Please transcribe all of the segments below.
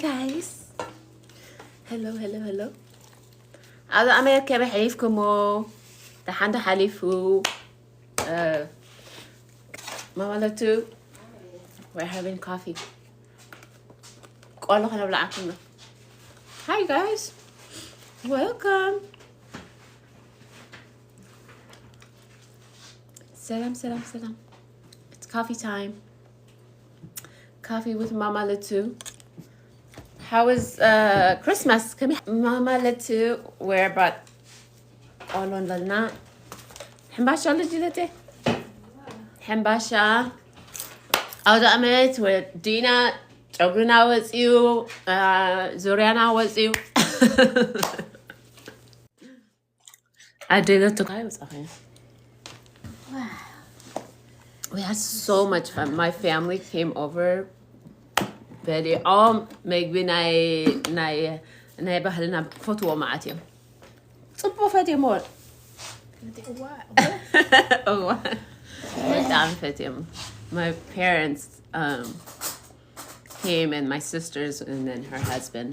Guys, hello, hello, hello. ኣብ ኣሜሪካ ከመይ ሓሊፍኩሞ? ደሓን ዶ ሓሊፉ? ማማ ለቱ, we're having coffee. ቆሎ ከነብልዓኩም ነው። Hi guys, welcome. ሰላም ሰላም ሰላም. It's coffee time. Coffee with Mama Latu. How was uh, Christmas? ከመይ Mama Latu, we're about ቆሎ ንበልና። ሕምባሻ ኣሎ ጅለቴ? ሕምባሻ። ኣውደ ኣመት ወዲና፣ ጨጉርና ወፂኡ፣ ዙርያና ወፂኡ። ኣደለቱ ካይ ወፃኸ? We had so much fun. My family came over. በሊዖም መግቢ ናይ ናይ ናይ ባህልና ፈትዎ መዓት እዮም። ጽቡቅ ፈትዮም ወር በጣም ፈትዮም። My parents um, came and my sisters and then her husband.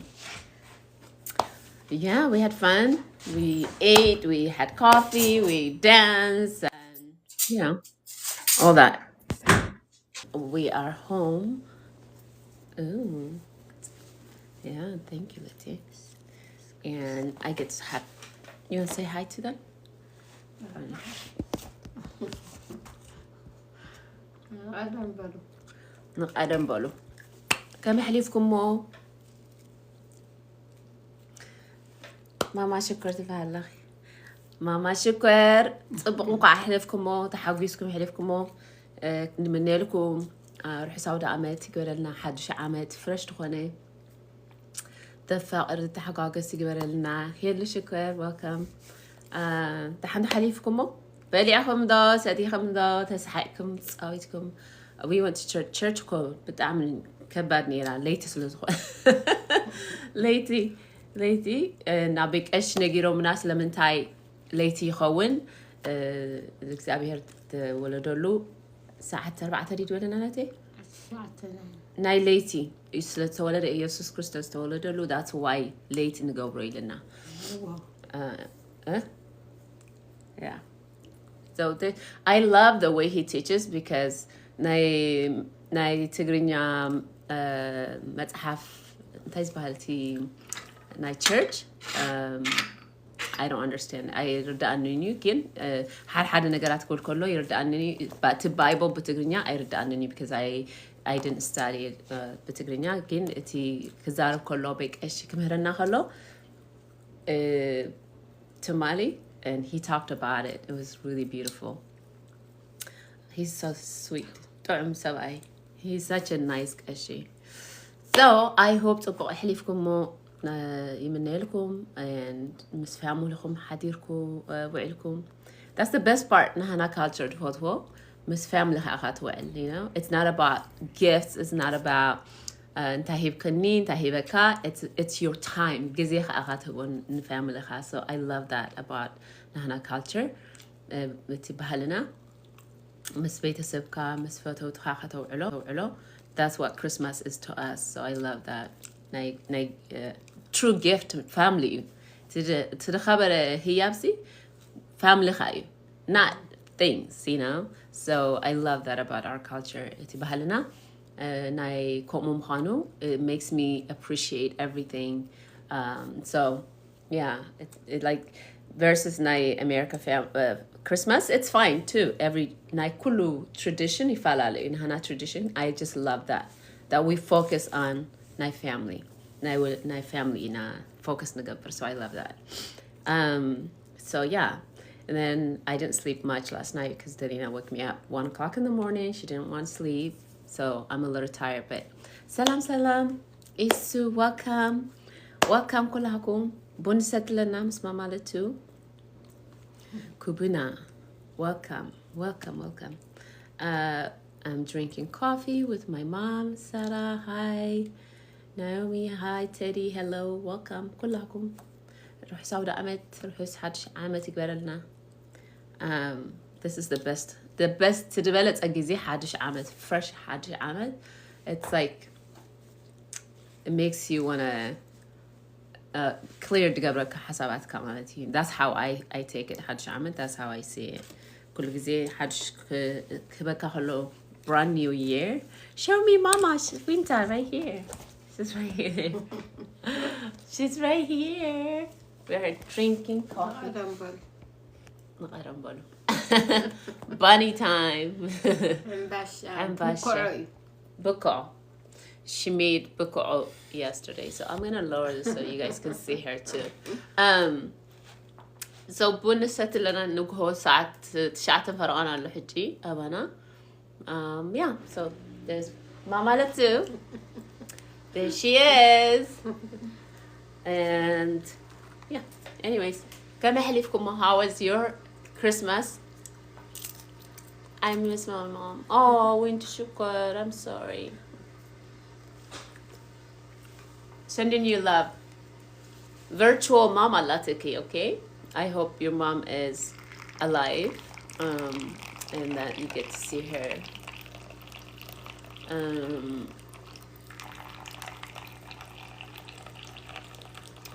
Yeah, we had fun. We ate, we had coffee, we danced, and you know, all that. We are home. Ooh. Yeah, thank you, Liti. And I get to have. You want to say hi to them? ንቐደም በሉ። ከመይ ኣሕሊፍኩሞ? ማማ ሽኮር ትበሃል ኣለኺ። ማማ ሽኮር፣ ጽቡቕ እንኳዕ ኣሕለፍኩሞ፣ ተሓጒስኩም ኣሕለፍኩሞ። እ፣ ክንምነየልኩም፣ እ፣ ርሑስ ኣውደ ዓመት ይግበረልና፣ ሓድሽ ዓመት ፍረሽ ዝኾነ ተፋቕር ተሓጓገስ ይግበረልና። ሄሉ ሽኮር፣ welcome። እ፣ ደሓን ሓሊፍኩሞ? በሊዕኹም ዶ፣ ሰቲኹም ዶ፣ ተሰሓቅኩም፣ ጻዊትኩም? We went to church. Church እኮ ብጣዕሚ ከባድ ነይራ፣ ለይቲ ስለ ዝኾነ። ለይቲ፣ ለይቲ፣ እ፣ ናብ ቀሽ ነጊሮምና ስለምንታይ ለይቲ ይኸውን፣ እ፣ እግዚኣብሔር ተወለደሉ ሰዓት ኣርባዕተ ድዩ ዝበለና ናተይ? ትሽዓተ ናይ ናይ ለይቲ እዩ ስለ ዝተወለደ፣ ኢየሱስ ክርስቶስ ዝተወለደሉ፣ that's why ለይቲ ንገብሮ ኢልና። እዎ። እ፣ እ? Yeah. So the, I love the way he teaches because ናይ ናይ ትግርኛ እ፣ መጽሓፍ እንታይ ዝበሃል እቲ ናይ church um, I don't understand ኣይርዳኣንን እዩ ግን እ፣ ሓደ ሓደ ነገራት ክብል ከሎ ይርዳኣንን እዩ። እቲ Bible ብትግርኛ ኣይርዳኣንን እዩ because I I didn't study it, እ፣ ብትግርኛ ግን እቲ ክዛረብ ከሎ በይ ቀሺ ክምህረና ከሎ እ፣ ትማሊ and he talked about it. It was really beautiful. He's so sweet. ጥዑም ሰብኣይ. He's such a nice ቀሺ. So I hope ጽቡቕ ኣሕሊፍኩሞ እ፣ ይምነየልኩም and ምስ ፋሚሊኹም ሓዲርኩ እ፣ ውዒልኩም። That's the best part ናህና culture ትፈትዎ ምስ family ኻ ኢኻ ትውዕል, you know? It's not about gifts, it's not about uh, እንታይ ሂብክኒ እንታይ ሂበካ, it's, it's your time, ግዜ ኻ ኢኻ ትህቦ ን family ኻ. So I love that about ናህና culture. እ፣ እቲ ባህልና ምስ ቤተሰብካ ምስ ፈተውትኻ ከተውዕሎ ተውዕሎ. That's what Christmas is to us. So I love that. ናይ ናይ እ፣ true gift family እዩ። እቲ ደ- እቲ ዝኸበረ ህያብሲ family ኻ እዩ, not things, you know? So I love that about our culture. እቲ ባህልና እ፣ ናይ ከምኡ ምዃኑ, it makes me appreciate everything. Um, so yeah, it, it like versus ናይ America fam uh, Christmas, it's fine too. Every ናይ ኩሉ tradition ይፈላለ እዩ። ናህና tradition, I just love that, that we focus on ናይ family. ናይ ወ- ናይ family ኢና focus ንገብር, so I love that. Um, so yeah, and then I didn't sleep much last night because Darina woke me up one o'clock in the morning. She didn't want to sleep, so I'm a little tired. But ሰላም ሰላም ኢሱ, welcome, welcome ኩላኩም. ቡን ሰትለና ምስ ማማ ለቱ ኩቡና. Welcome, welcome, welcome. Uh, I'm drinking coffee with my mom, Sarah. Hi. Naomi, hi. Teddy, hello. Welcome ኩላኩም. ርሑስ ኣውደ ዓመት፣ ርሑስ ሓድሽ ዓመት ይግበረልና. Um, this is the best, the best, ዝበለጸ ግዜ ሓድሽ ዓመት, fresh ሓድሽ ዓመት. It's like It makes you want to uh, clear ዝገብረካ ሓሳባትካ ማለት እዩ። That's how I, I take it. ሓድሽ ዓመት, that's how I see it. ኩሉ ግዜ ሓድሽ ክበካ ከሎ brand new year. Show me mama, she's winter right here. She's right here. She's right here. We're drinking coffee. ንቐደም በሉ። Bunny time. Ambasha. Ambasha. She made ብኩዑ yesterday, so I'm gonna lower this so you guys can see her too. Um, so ቡን ንሰቲ ኣለና። ንግሆ ሰዓት ትሽዓተ ፈረቓን ኣሎ ሕጂ ኣባና. Um, yeah, so there's Mama Latu. There she is. And yeah, anyways, ከመይ ኣሕሊፍኩሞ? How was your Christmas? I miss my mom. Oh, ዊንቲ ሽኮር, I'm sorry. Sending you love. Virtual mom ኣላትኪ, okay? I hope your mom is alive, um, and that you get to see her. Um,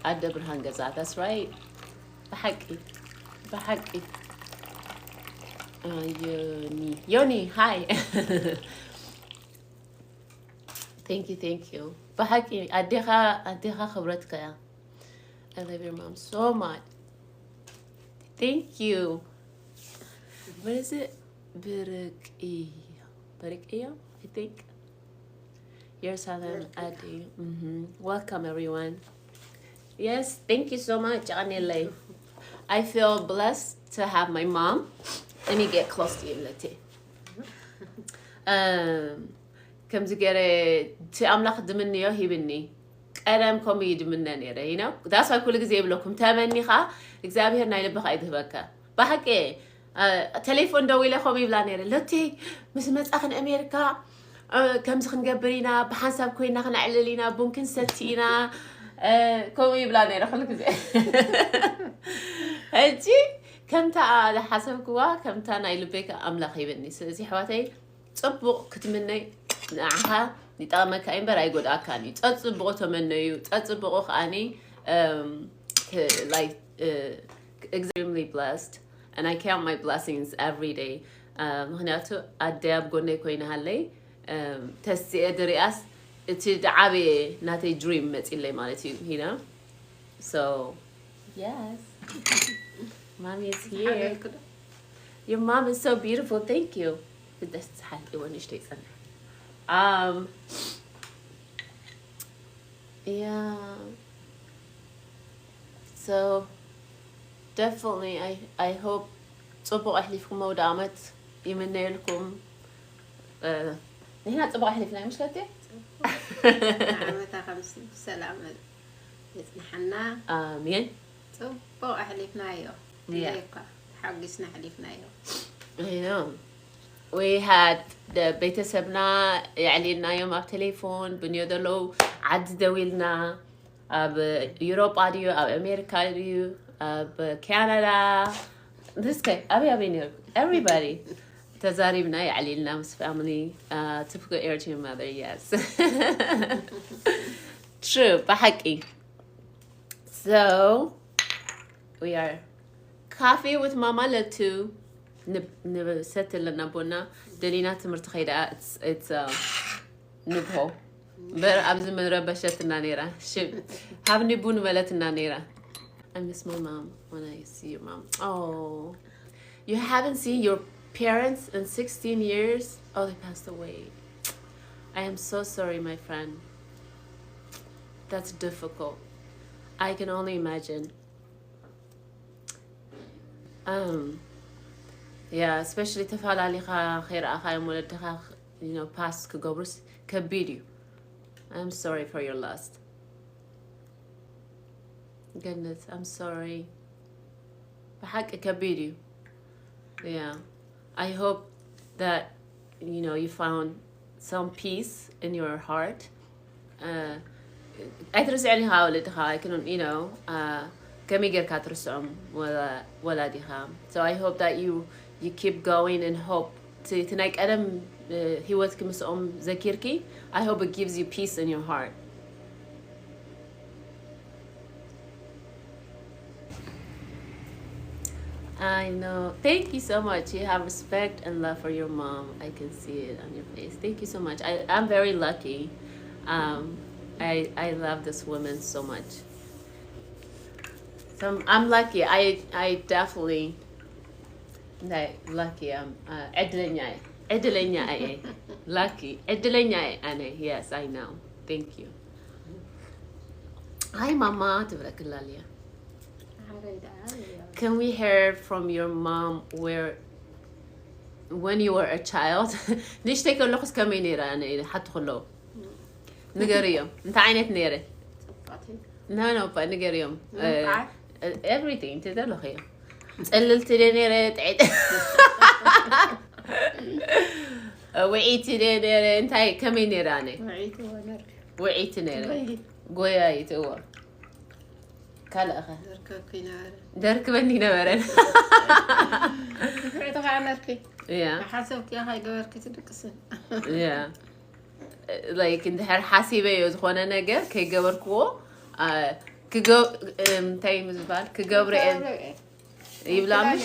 ኣደ ብርሃን ገዛ, that's right. ብሓቂ፣ ብሓቂ። Uh, ዮኒ፣ ዮኒ, hi. Thank you, thank you. ብሓቂ ኣዴኻ፣ ኣዴኻ ክብረትካ እያ። I love your mom so much. Thank you. What is it? ብርቅዮ፣ ብርቅዮ, I think. Jerusalem, Adi. Mm-hmm. Welcome, everyone. Yes, thank you so much. ጨቐኔለይ. I feel blessed to have my mom. Let me get close to you, Leti. Um, ከምዚ ገይረ እቲ ኣምላኽ ዝምንዮ ሂብኒ። ቀደም ከምኡ እዩ ዝምነ ነይረ፣ you know? That's why ኩሉ ግዜ ይብለኩም፣ ተመኒኻ እግዚኣብሔር ናይ ልብኻ እዩ ዝህበካ። ብሓቂ፣ አ፣ ቴሌፎን ደዊለ ከምኡ ይብላ ነይረ፣ "ሎቲ፣ ምስ መጻኽን ኣሜሪካ፣ አ፣ ከምዚ ክንገብር ኢና፣ ብሓንሳብ ኮይና ክነዕልል ኢና፣ ቡን ክንሰቲ ኢና", አ፣ ከምኡ ይብላ ነይረ ኩሉ ግዜ። ሕጂ ከምታ ዝሓሰብክዋ፣ ከምታ ናይ ልበይ ከኣ ኣምላኽ ሂብኒ። ስለዚ ኣሕዋተይ፣ ጽቡቕ ክትምነይ ንዓኻ ይጠቕመካ እዩ እምበር ኣይጎድኣካን እዩ። ጸጽብቑ ተመነዩ፣ ጸጽብቑ ከኣኒ፣ um, ክ-, like, uh, extremely blessed, and I count my blessings every day. Uh, ምኽንያቱ ኣደይ ኣብ ጎነይ ኮይና ሃለይ፣ um፣ ተሲኤ ድሪኣስ እቲ ዝዓበየ ናተይ ድሪም መጺለይ ማለት እዩ፣ you know? So, yes. Mommy is here. Your mom is so beautiful. Thank you. ደስ ዝሓልቂ ወንሽ ተይጸንሕ። Um, yeah. So, definitely, I, I hope ጽቡቕ ኣሕሊፍኩም ኣውደ ዓመት ይምነየልኩም። እ፣ ንሕና ጽቡቕ ኣሕሊፍና፣ ምሽ ለቲ? ዓመታ ከም ስ-፣ ብሰላም የጽንሓና። ኣሜን። ጽቡቕ ኣሕሊፍናዮ። Yeah. እየ እኳ ተሓጒስና ኣሕሊፍናዮ። I know. We had the ቤተሰብና የዕሊልናዮም ኣብ ቴሌፎን፣ ብንዮ ዘለዉ ዓዲ ደዊልና፣ ኣብ ዩሮጳ ድዩ፣ ኣብ ኣሜሪካ ድዩ፣ ኣብ ካናዳ፣ እስከ ኣበይ ኣበይ ነይሩ? Everybody ተዛሪብና፣ የዕሊልና ምስ ፋሚሊ፣ uh, typical Eritrean mother, yes. True፣ ብሓቂ። So, we are coffee with Mama Latu. ንብ-፣ ንሰቲ ኣለና ቡና። ደሊና ትምህርቲ ከይዳ፣ it's፣ it's, uh፣ ንግሆ። እምበር ኣብዚ ምረበሸትና ነይራ። ሽም፣ ሃብኒ ቡን በለትና ነይራ። I miss my mom when I see your mom. Oh, you haven't seen your parents in sixteen years? Oh, they passed away. I am so sorry, my friend. That's difficult. I can only imagine. Um, yeah, especially ተፈላለኻ ከይረኣኻዮም ወለድኻ፣ you know, pass ክገብሩስ ከቢድ እዩ። I'm sorry for your loss. ገነት፣ I'm sorry. ብሓቂ ከቢድ እዩ። Yeah. I hope that, you know, you found some peace in your heart. Uh, ኣይትርስዕን ኢኻ ወለድኻ፣ ኣይክኖን፣ you know, uh፣ ከመይ ጌርካ ትርስዖም ወላ-፣ ወላዲኻ? So I hope that you, you keep going and hope እቲ፣ እቲ ናይ ቀደም፣ uh፣ ህይወትኪ ምስኦም ዘኪርኪ፣ I hope it gives you peace in your heart. I know. Thank you so much. You have respect and love for your mom. I can see it on your face. Thank you so much. I, I'm very lucky. Um, I, I love this woman so much. So I'm, I'm lucky. I, I definitely, like, lucky. I'm, uh, ዕድለኛ እየ። ዕድለኛ እየ። Lucky. ዕድለኛ እየ ኣነ። Yes, I know. Thank you. Hi, ማማ ትብለክላ ኣልያ። Can we hear from your mom where, when you were a child? ንእሽተይ ከለኹስ ከመይ ነይራ? ሓቱ ከለዉ ንገርዮም። እንታይ ዓይነት ነይረ? No, no, but ንገርዮም። Everything ትደለኽዮ። ጸልልቲ ደ ነይረ? ጥዕጥ ውዒቲ ደ ነይረ? እንታይ ከመይ ነይረ? ኣነ ውዒቲ ነይረ። ጎያይት እዎ። ካልእ ኸ? ደርክበኒ ነበረ። ንፍዕቲ ከዓ ነርኪ። Yeah. ሓሰብኪ ኢኻ ይገበርኪ ትድቅስን። Yeah. Like እንድሕር ሓሲበዮ ዝኾነ ነገር ከይገበርክዎ፣ አ፣ ክገ-፣ እም፣ እንታይ እዩ ዝበሃል? ክገብሮ እየ ይብላ ምሽ?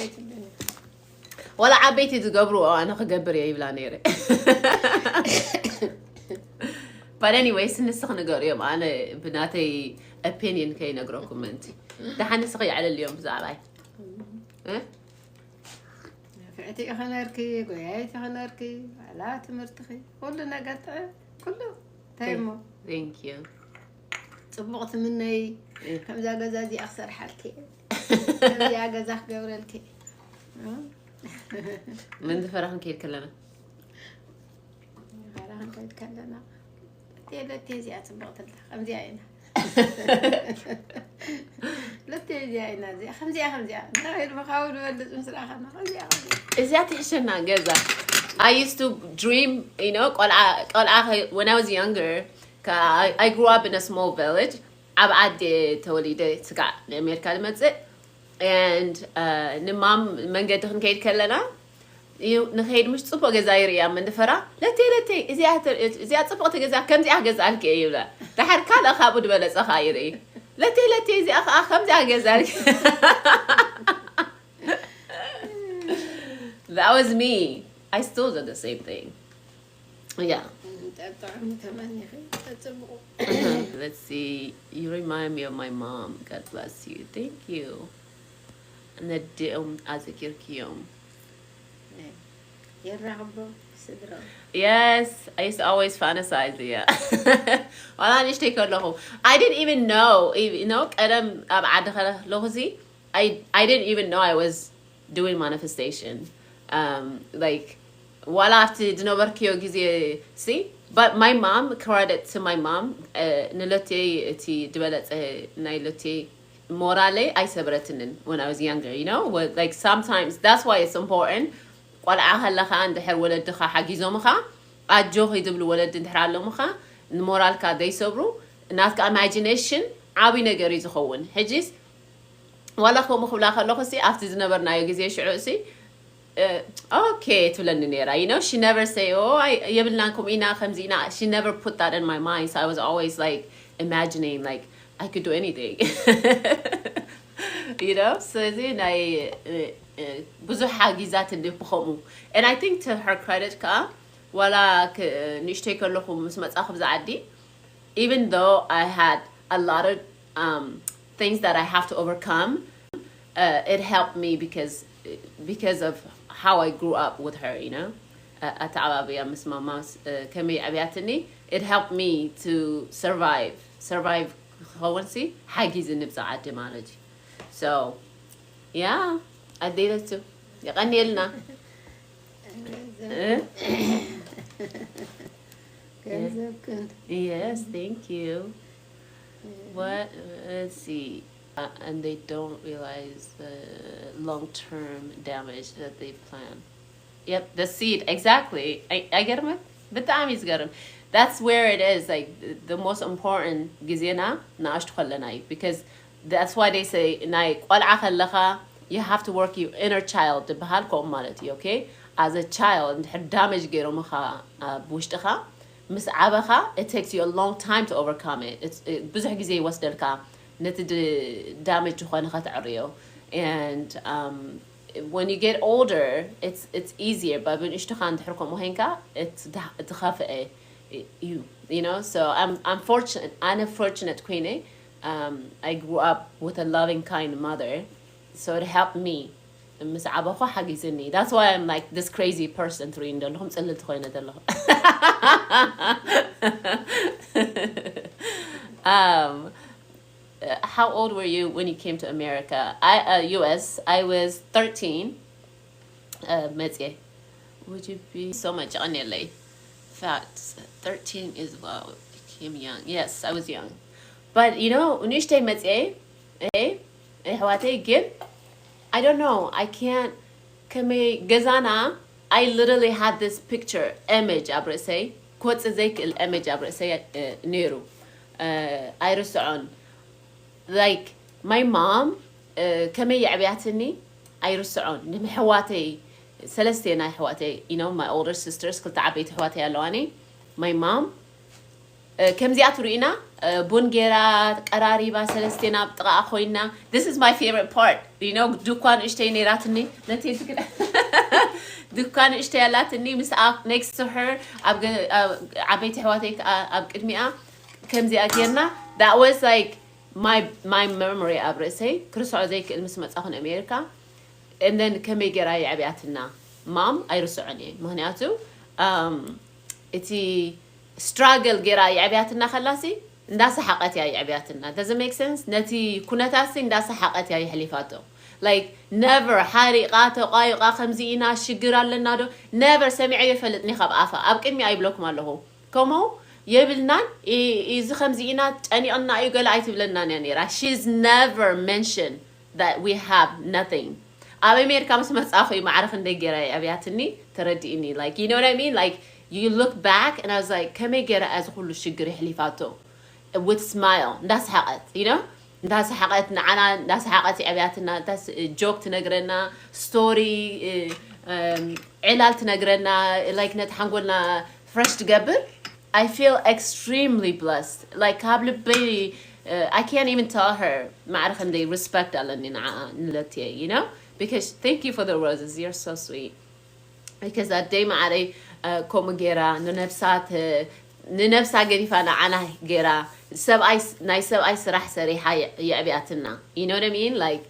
ወላ ዓበይቲ ዝገብርዎ ኣነ ክገብር እየ ይብላ ነይረ። But anyways፣ ንስኽ ንገርዮም፣ ኣነ ብናተይ opinion ከይነግረኩም ምእንቲ። ደሓን ንስኽ የዕልልዮም ብዛዕባይ። እ? ፍዕቲ ኢኺ ነርኪ፣ ጎያይቲ ኢኺ ነርኪ፣ ዋላ ትምህርትኺ፣ ኩሉ ነገር ጥዕ፣ ኩሉ እንታይ እሞ? Thank you። ጽቡቕ ትምነይ፣ እ። ከምዛ ገዛ እዚኣ ክሰርሓልኪ፣ ከምዚኣ ገዛ ክገብረልኪ። እ? መንዝፈራ ክንከይድ ከለና። መንዝፈራ ክንከይድ ከለና። ለቴ፣ ለቴ እዚኣ ጽብቕቲ ኣላ። ከምዚኣ ኢና። ለቴ እዚኣ ኢና፣ እዚኣ፣ ከምዚኣ፣ ከምዚኣ። እንታይ ኢሉ ብኻቡ ንበልጽ ምስ ረኣኻና፣ ከምዚኣ፣ ከምዚኣ። እዚኣ ትሕሸና ገዛ። I used to dream, you know፣ ቆልዓ፣ ቆልዓ ከ-፣ when I was younger፣ ከ-፣ I, I grew up in a small village. ኣብ ዓዲ ተወሊደ፣ ስጋዕ ንኣሜሪካ ዝመጽእ። And, uh, ንማም መንገዲ ክንከይድ ከለና፣ እዩ፣ ንኸይድ ምሽ ጽቡቕ ገዛ ይርእያ መንደፈራ። ለቴ፣ ለቴ፣ እዚኣ ተ-፣ እዚኣ ጽቡቕቲ ገዛ፣ ከምዚኣ ገዛልኪ እየ ይብላ። ደሓር ካልእ ካብኡ ዝበለጸ ኸኣ ይርኢ። ለቴ፣ ለቴ፣ እዚኣ ኸኣ ከምዚኣ ገዛልኪ። That was me. I still do the same thing. Yeah. ጠጣዕሚ ተመኒኺ ተጽብቑ። Let's see. You remind me of my mom. God bless you. Thank you. ነዲኦም ኣዘኪርክዮም። የራኽቦ ስድራኡ። Yes, I used to always fantasize, yeah. ዋላ ንእሽተይ ከለኹ፣ I didn't even know, you know፣ ቀደም ኣብ ዓዲ ከለኹ ሲ፣ I, I didn't even know I was doing manifestation. Um, like, ዋላ ኣብቲ ዝነበርክዮ ግዜ ሲ፣ but my mom, credit to my mom, uh, ንለቴ እቲ ዝበለጸ ናይ ለቴ ሞራለይ ኣይሰብረትንን when I was younger, you know? Wa-, like, sometimes, that's why it's important። ቆልዓ ከለኻ እንድሕር ወለድኻ ሓጊዞምኻ፣ ኣጆኺ ዝብሉ ወለዲ እንድሕር ኣለሙኻ፣ ንሞራልካ ዘይሰብሩ፣ ናትካ imagination ዓብዪ ነገር እዩ ዝኸውን። ሕጂስ ዋላ ከምኡ ክብላ ከለኹ ሲ፣ ኣብቲ ዝነበርናዮ ግዜ ሽዑ ሲ፣ እ፣ ኦኬ ትብለኒ ነይራ። You know, she never say, "Oh, ኣይ-፣ የብልናን፣ ከምኡ ኢና፣ ከምዚ ኢና." She never put that in my mind. So I was always, like, imagining, like, I could do anything. You know? ስለዚ ናይ፣ እ፣ እ፣ ብዙሕ ሓጊዛትኒ ብኸምኡ። And I think to her credit ከኣ፣ ዋላ ክ-፣ ንእሽተይ ከለኹ ምስ መጻኹ ብዛ ዓዲ፣ even though I had a lot of, um, things that I have to overcome, uh, it helped me because, because of how I grew up with her, you know? Uh, ኣተዓባብያ ምስ ማማ፣ uh፣ ከመይ ኣዕብያትኒ፣ it helped me to survive. Survive ክኸውን ሲ ሓጊዝኒ ብዛ ዓዲ ማለት እዩ። So, yeah, ኣዴለቱ የቐንየልና። እ? ገንዘብክን። Yes, thank you. What? Let's see. Uh, and they don't realize the long-term damage that they plan. Yep, the seed, exactly. I, I get it. ብጣዕሚ እዩ ዝገርም። That's where it is, like, the most important ግዜና ንኣሽቱ ከለና እዩ። Because that's why they say፣ ናይ ቆልዓ ከለኻ፣ you have to work your inner child ዝበሃል ከምኡ ማለት እዩ። Okay? As a child፣ እንድሕር damage ገይሮምኻ ኣብ ውሽጥኻ፣ ምስ ዓበኻ፣ it takes you a long time to overcome it. It's፣ ብዙሕ ግዜ ይወስደልካ ነቲ ድ-፣ damage ዝኾነ ከተዕርዮ። And, um, When you get older, it's it's easier. But ብንእሽቶኻ እንድሕር ከምኡ ኮይንካ፣ it's ዝኸፍአ እዩ። You know, so I'm I'm fortunate. I'm a fortunate queen. Eh? Um, I grew up with a loving, kind mother, so it helped me. ምስ ዓበኹ ሓጊዝኒ። That's why I'm like this crazy person ትርእዩ ዘለኹም፣ ጽልልቲ ኮይነ ዘለኹ። Um, uh, how old were you when you came to America? I uh, U S. I was thirteen. Uh, መጽየ. Would you be so much on L A? Facts. Thirteen is, wow, became young. Yes, I was young. But you know, ንእሽተይ መጽየ፣ eh? ኣሕዋተይ ግን I don't know. I can't. ከመይ ገዛና፣ I literally had this picture, image ኣብ ርእሰይ፣ ክወጽእ ዘይክእል image ኣብ ርእሰይ ነይሩ። ኣይርስዖን። Like, my mom ከመይ የዕብያትኒ ኣይርስዖን። ንሕዋተይ፣ ሰለስተ ናይ ኣሕዋተይ፣ you know, my older sisters፣ ክልተ ዓበይቲ ኣሕዋተይ ኣለዋኒ። My mom ከምዚኣ ትርእዩና፣ ቡን ጌራ ቀራሪባ፣ ሰለስቴና ኣብ ጥቓኣ ኮይና። This is my favorite part, you know። ድኳ ንእሽተይ ነይራትኒ፣ ነቲ ድኳ ንእሽተይ ኣላትኒ፣ ምስ next to her፣ ዓበይቲ ኣሕዋተይ ከዓ ኣብ ቅድሚኣ። ከምዚኣ ጌርና፣ that was like my my memory ኣብ ርእሰይ፣ ክርስዖ ዘይክእል ምስ መጻኹ ንኣሜሪካ። And then ከመይ ጌራ የዕብያትና፣ ማም ኣይርስዖን እየ። ምክንያቱ እቲ struggle ጌራ የዕብያትና ከላሲ፣ እንዳሰሓቀት እያ የዕብያትና። Does it make sense? ነቲ ኩነታሲ እንዳሰሓቀት እያ የሕሊፋቶ። Like, never ሓሪቃ ተቋይቃ ከምዚ ኢና፣ ሽግር ኣለና ዶ? Never ሰሚዐዮ ይፈልጥኒ ካብ ኣፋ። ኣብ ቅድሚ ኣይብለኩም ኣለኹ። ከምኡ የብልናን። እዚ ከምዚ ኢና፣ ጨኒቕና እዩ፣ ገለ ኣይትብለናን እያ ነይራ። She's never mentioned that we have nothing. ኣብ ኣሜሪካ ምስ መጻኹ እዩ ማዕረ ክንደይ ገይራ የዕብያትኒ፣ ተረዲእኒ። Like, you know what I mean? Like, you look back and I was like, ከመይ ገይራ እዚ ኩሉ ሽግር የሕሊፋቶ? With smile፣ እንዳሰሓቀት፣ you know? እንዳሰሓቀት፣ ንዓና እንዳሰሓቀት የዕብያትና። ጆክ ትነግረና፣ ስቶሪ፣ ዕላል ትነግረና፣ like፣ ነቲ ሓንጎልና fresh ትገብር። I feel extremely blessed. Like፣ ካብ ልበይ፣ I can't even tell her ማዕረ ክንደይ respect ኣለኒ ንዓኣ፣ ንለትየ, you know? Because thank you for the roses. You're so sweet. Because that day ማዕረይ ከምኡ ጌራ ንነብሳ ንነብሳ ገዲፋ ንዓና ጌራ፣ ሰብኣይ፣ ናይ ሰብኣይ ስራሕ ሰሪሓ የዕብያትና። You know what I mean? Like,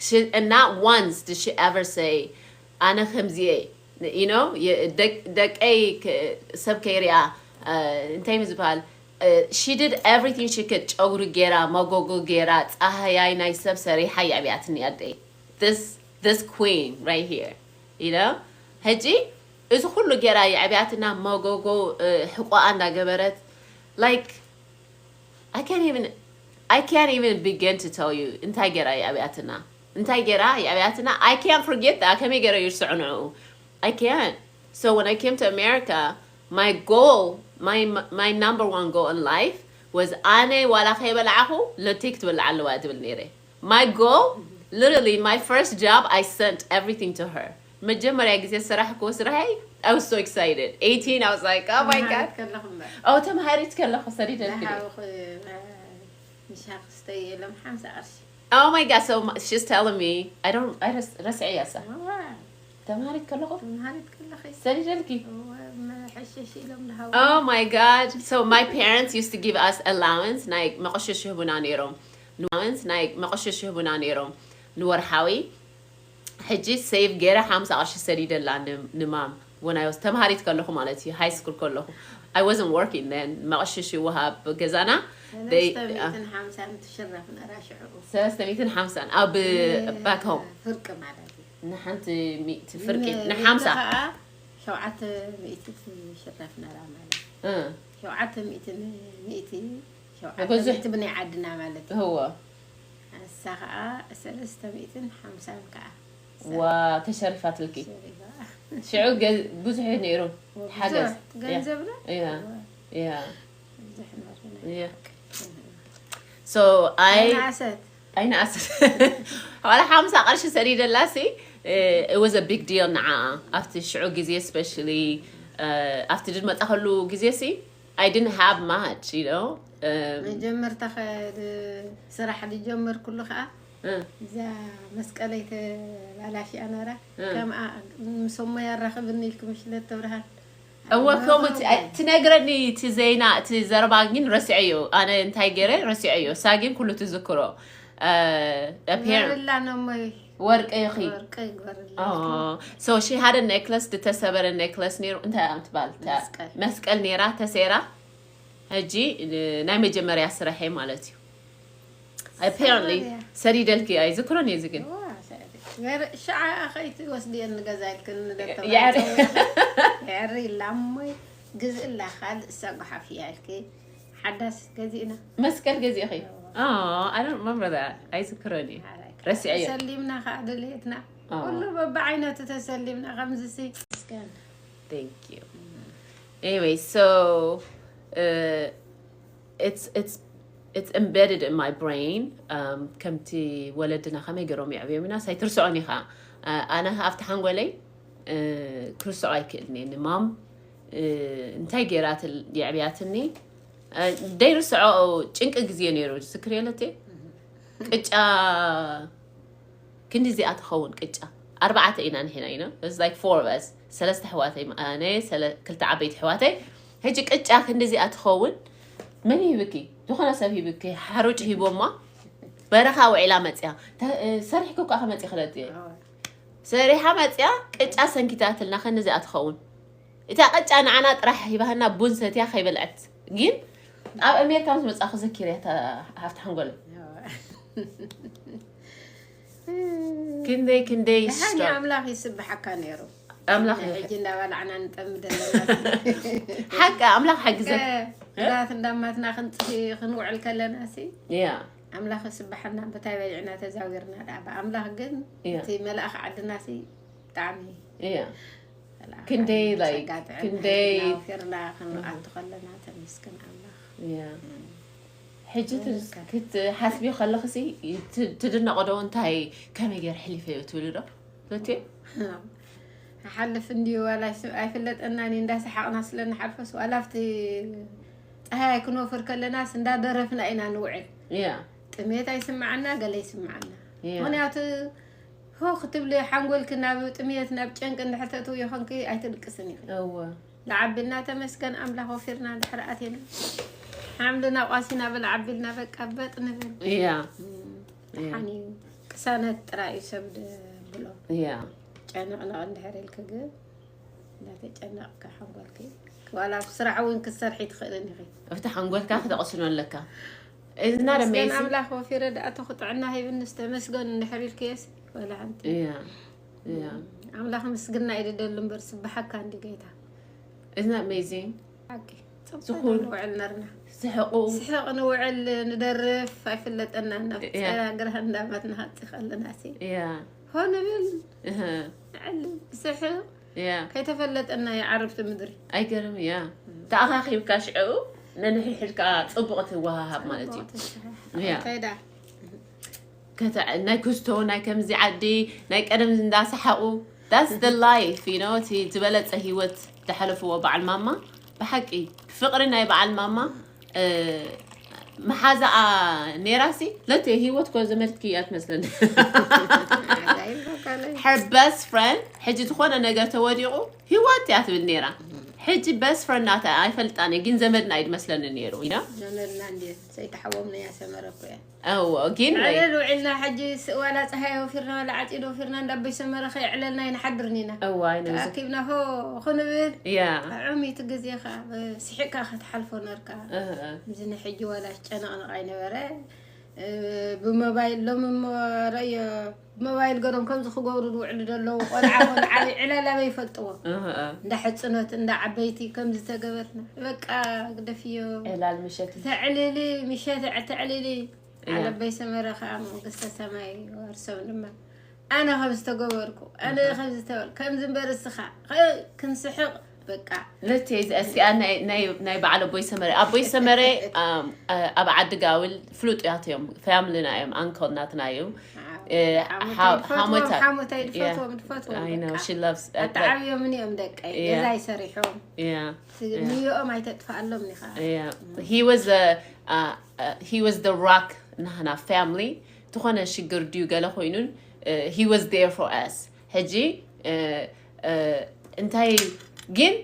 she, and not once did she ever say, ኣነ ከምዚየ፣ you know፣ ደቀይ ሰብ ከይሪኣ፣ እንታይ እዩ ዝበሃል? She did everything she could። ጨጉሪ ጌራ፣ መጎጎ ጌራ፣ ጻህያይ ናይ ሰብ ሰሪሓ የዕብያትኒ ኣደይ። This this queen right here, you know? ሕጂ እዚ ኩሉ ጌራ የዕብያትና፣ መጎጎ፣ ሕቆኣ እንዳገበረት፣ like, I can't even I can't even begin to tell you እንታይ ጌራ የዕብያትና፣ እንታይ ጌራ የዕብያትና። I can't forget that. ከመይ ጌረ ይርስዖ ንዕኡ? I can't. So when I came to America, my goal, my my number one goal in life was ኣነ ዋላ ከይበላዕኹ ለቴክ ትበልዕ ኣለዋ ትብል ነይረ። My goal, literally, my first job, I sent everything to her. መጀመርያ ግዜ ስራሕ ክወ ስራሐይ፣ I was so excited. Eighteen, I was like, oh my god. Oh, ተምሃሪት ከለኹ ሰዲደልክ። Oh my god, so she's telling me, I don't, I just, ረስዐያ ሳ። ተምሃሪት ከለኹ ሰዲደልኪ። Oh my god. So my parents used to give us allowance. ናይ መቆሸሽ ይህቡና ነይሮም። Allowance፣ ናይ መቆሸሽ ይህቡና ነይሮም ንወርሓዊ። ሕጂ save ገይረ ሓምሳ ቅርሺ ሰዲደላ ንማም። When I was ተምሃሪት ከለኹ ማለት እዩ፣ high school ከለኹ። I wasn't working then. መቆሸሽ ይወሃብ ገዛና። ሰለስተ ሚእትን ሓምሳን ኣብ back home። ንሓንቲ ሚእቲ ፍርቂ፣ ንሓምሳ። ሸውዓተ ሚእቲ ትሽረፍ ነራ ማለት እዩ። ሸውዓተ ሚእቲ ንሚእቲ፣ ሸውዓተ ሚእቲ ብናይ ዓድና ማለት እዩ። እወ። ንሳ ከዓ ሰለስተ ሚእትን ሓምሳን ከዓ። ዋ፣ ተሸሪፋትልኪ። ሽዑ ብዙሕ ነይሩ ሓገዝ። ገንዘብና? ያ። ያ። ብዙሕ ነይሩ። ያ። So I ኣይንኣሰት። ዋላ ሓምሳ ቅርሺ ሰዲደላሲ፣ it was a big deal ንዓኣ ኣብቲ ሽዑ ግዜ፣ especially ኣብቲ ድመጻኸሉ ግዜሲ። I didn't have much, you know. መጀመርታ ስራሕ ዝጀመርኩሉ ከዓ እዛ መስቀለይ ተባላሽያ ነራ። ከምኣ ምስ እሞ ያራኽብኒ ኢልኩም ሽለት ተብርሃን። እወ ከምኡ ትነግረኒ እቲ ዜና እቲ ዘረባ ግን ረሲዐዮ። ኣነ እንታይ ገይረ ረሲዐዮ። እሳ ግን ኩሉ ትዝክሮ። ገርላ ነሞይ ወርቂ ኢኺ። ወርቂ ይግበርላ። So she had a necklace ዝተሰበረ necklace ነይሩ። እንታይ እያ ትባል? መስቀል ነይራ ተሰይራ። ሕጂ ናይ መጀመርያ ስራሐይ ማለት እዩ። Apparently ሰዲደልኪ ኣይዝክሮን እየ ግን ሸዓ ከይት ወስድየን ንገዛ ኢልክን ያሪ ያሪ ላሞይ ግዝእላ ካልእ እሳ ጓሓፍ እያ ኢልኪ ሓዳስ ገዚእና መስቀል ገዚእኺ። I don't remember that. ኣይዝክሮን እየ። ረሲዐዮ። ተሰሊምና ከዓ ድልየትና ኩሉ በብዓይነቱ ተሰሊምና ከምዚ ሲ Thank you. Anyway, so uh, it's it's it's embedded in my brain. Um, ከምቲ ወለድና ከመይ ገይሮም የዕብዮም ኢና ሳይትርስዖን ኢኻ። ኣነ ኣብቲ ሓንጎለይ ክርስዖ ኣይክእልን እየ። ንማም እንታይ ገይራት የዕብያትኒ ደይርስዖ ጭንቂ ግዜ ነይሩ ዝክር የለቴ ቅጫ ክንዲ እዚኣ ትኸውን ቅጫ ኣርባዕተ ኢና ንሕና ኢና like four of us ሰለስተ ኣሕዋተይ ኣነ ክልተ ዓበይቲ ኣሕዋተይ ሕጂ ቅጫ ክንዲ እዚኣ ትኸውን መን ሂብኪ ዝኾነ ሰብ ሂብኪ ሓሩጭ ሂቦማ በረኻ ውዒላ መፅያ ሰሪሕኪ እኳ ከመፅእ ክለት እየ ሰሪሓ መፅያ ቅጫ ሰንኪታትልና ክንዲ እዚኣ ትኸውን እታ ቅጫ ንዓና ጥራሕ ሂባህና ቡን ሰትያ ከይበልዐት ግን ኣብ ኣሜሪካ ምስ መፃ ክዘኪር እያ ሃፍቲ ሓንጎለ ክንደይ ክንደይ ደሓን ኣምላኽ ይስብሓካ ነይሩ ኣምላኽ ሕጂ እንዳባላዕና ንጠምድ ኣለና ሓቂ ኣምላኽ ሓግዘ ራት እንዳማትና ክንፅሂ ክንውዕል ከለና ሲ ያ ኣምላኽ ይስብሓና በታይ በሊዕና ተዛዊርና ዳ ኣምላኽ ግን እቲ መልኣኽ ዓድና ሲ ብጣዕሚ ያ ክንደይ like ክንደይ ፊርና ክንኣቱ ከለና ተመስገን ኣምላኽ ያ ሕጂ ክትሓስቢ ከለኽሲ ትድነቆ ዶ እንታይ ከመይ ገይር ሕሊፈዮ ትብሊ ዶ በት ሓልፍ እንድዩ ዋላ ኣይፍለጠናን እንዳሰሓቕና ስለ ንሓልፈስ ዋላ ኣብቲ ፀሃይ ክንወፍር ከለናስ እንዳደረፍና ኢና ንውዕል ያ ጥሜት ኣይስምዓና ገለ ይስምዓና ያ ምክንያቱ ሆ ክትብሊ ሓንጎልኪ ናብ ጥሜት ናብ ጨንቂ እንድሕር ተእትው ይኾንኪ ኣይትድቅስን ኢኺ እወ ንዓቢልና ተመስገን ኣምላኽ ወፊርና እንድሕር ኣቲና ሓምልና ቋሲና በል ዓቢልና በቃ በጥ ንብል ያ ሓኒ ቅሳነት ጥራይ እዩ ሰብ ድብሎ ያ ጨንቕንቕ እንድሕር ኢልኪ ግን እንዳተጨነቕካ ሓንጎልኪ ዋላ ኣብ ስራሕ እውን ክትሰርሒ ትኽእልን ኢኺ ኣብቲ ሓንጎልካ ክተቕስኖ ኣለካ እዝና ምስገን ደመይሲ ኣምላኽ ወፊረ ደኣ ተኽጥዕና ሂብንስ ተመስገን እንድሕር ኢልክየስ ወላ ሓንቲ ያ ያ ኣምላኽ ምስግና እዩ ድደሊ እምበር ስብሓካ እንዲ ጌታ Isn't that amazing? ሓቂ ዝኾን- ንውዕል ነርና ስሕቁ ስሕቕ ንውዕል ንደርፍ ኣይፍለጠና ናብ ያ። ፀራግርህ እንዳማትና ሃፂ ከለና ሲ ያ ሆ ንብል እህ ንዕል ብስሕቕ ያ ከይተፈለጠና ይዓርብቲ ምድሪ ኣይገርም ያ ተኣኻኺብካ ሽዕኡ ነንሕድሕድካ ፅቡቕ ትወሃሃብ ማለት እዩ ያ። ከይዳ ከተ- ናይ ክስቶ ናይ ከምዚ ዓዲ ናይ ቀደም እንዳሰሓቑ that's the life you know እቲ ዝበለፀ ህይወት ዝሓለፍዎ በዓል ማማ ብሓቂ ፍቕሪ ናይ በዓል ማማ እ፣ መሓዛኣ ነይራሲ ለተ ህይወት ኮ ዘመድኪ እያ ትመስለኒ her best friend ሕጂ ዝኾነ ነገር ተወዲቑ ህይወት እያ ትብል ነይራ ሕጂ best friend ናታ ኣይፈልጣን እየ ግን ዘመድና እዩ ዝመስለኒ ነይሩ you know ዘመድና እንዲ ሰይተሓወምና እያ ሰመረ እኮ እያ እዎ ግን like ዕልል ውዒልና ሕጂ ስ- ዋላ ፀሃይ ወፊርና ዋላ ዓፂድ ወፊርና እንዳበይ ሰመረ ከየዕለልና ይንሓድርን ኢና እዋ ኣይነ ተኣኪብና ሆ ክንብል ያ ጥዑም እዩ እቲ ግዜ ከዓ ስሒቅካ ክትሓልፎ ነርካ እህ፣ እዚ ንሕጂ ዋላ ጨነቕነቕ ኣይነበረ እ፣ ብሞባይል ሎሚ እሞ ረእዮ ብሞባይል ገሮም ከምዚ ክገብሩ ዝውዕሉ ዘለዉ ቆልዓ ቆልዓ ዕላል ኣበይ ይፈልጥዎ እህ፣ እህ። እንዳ ሕፅኖት እንዳ ዓበይቲ ከምዚ ተገበርና በቃ ግደፍዮ ዕላል ምሸት ተዕልሊ ምሸት ተዕልሊ እያ። ኣለበይ ሰመረ ከዓ መንግስተ ሰማይ ወርሶም ድማ ኣነ ከም ዝተገበርኩ ኣነ ከም ዝተበል ከምዚ እምበር እስኻ ኸ- ክንስሕቕ በቃ ለቴ እዚኣ ናይ- ናይ- ናይ በዓል ኣቦይ ሰመረ ኣቦይ ሰመረ um, አ- ኣብ ዓዲ ጋውል ፍሉጥ ያት እዮም family ና እዮም uncle ናትና እዩ እ፣ ሓ- ሓሞታይ ሓሞታይ- ሓሞታይ ድፈትዎም ድፈትዎም I know በቃ። she loves uh, but- ኣተዓብዮምን እዮም ደቀይ Yeah. ገዛ ይሰሪሖም yeah ንዮኦም ኣይተጥፍኣሎም ኢኻ yeah he was a uh, uh, he was the rock ናህና family ዝኾነ ሽግር ድዩ ገለ ኮይኑን he was there for us። ሕጂ እንታይ ግን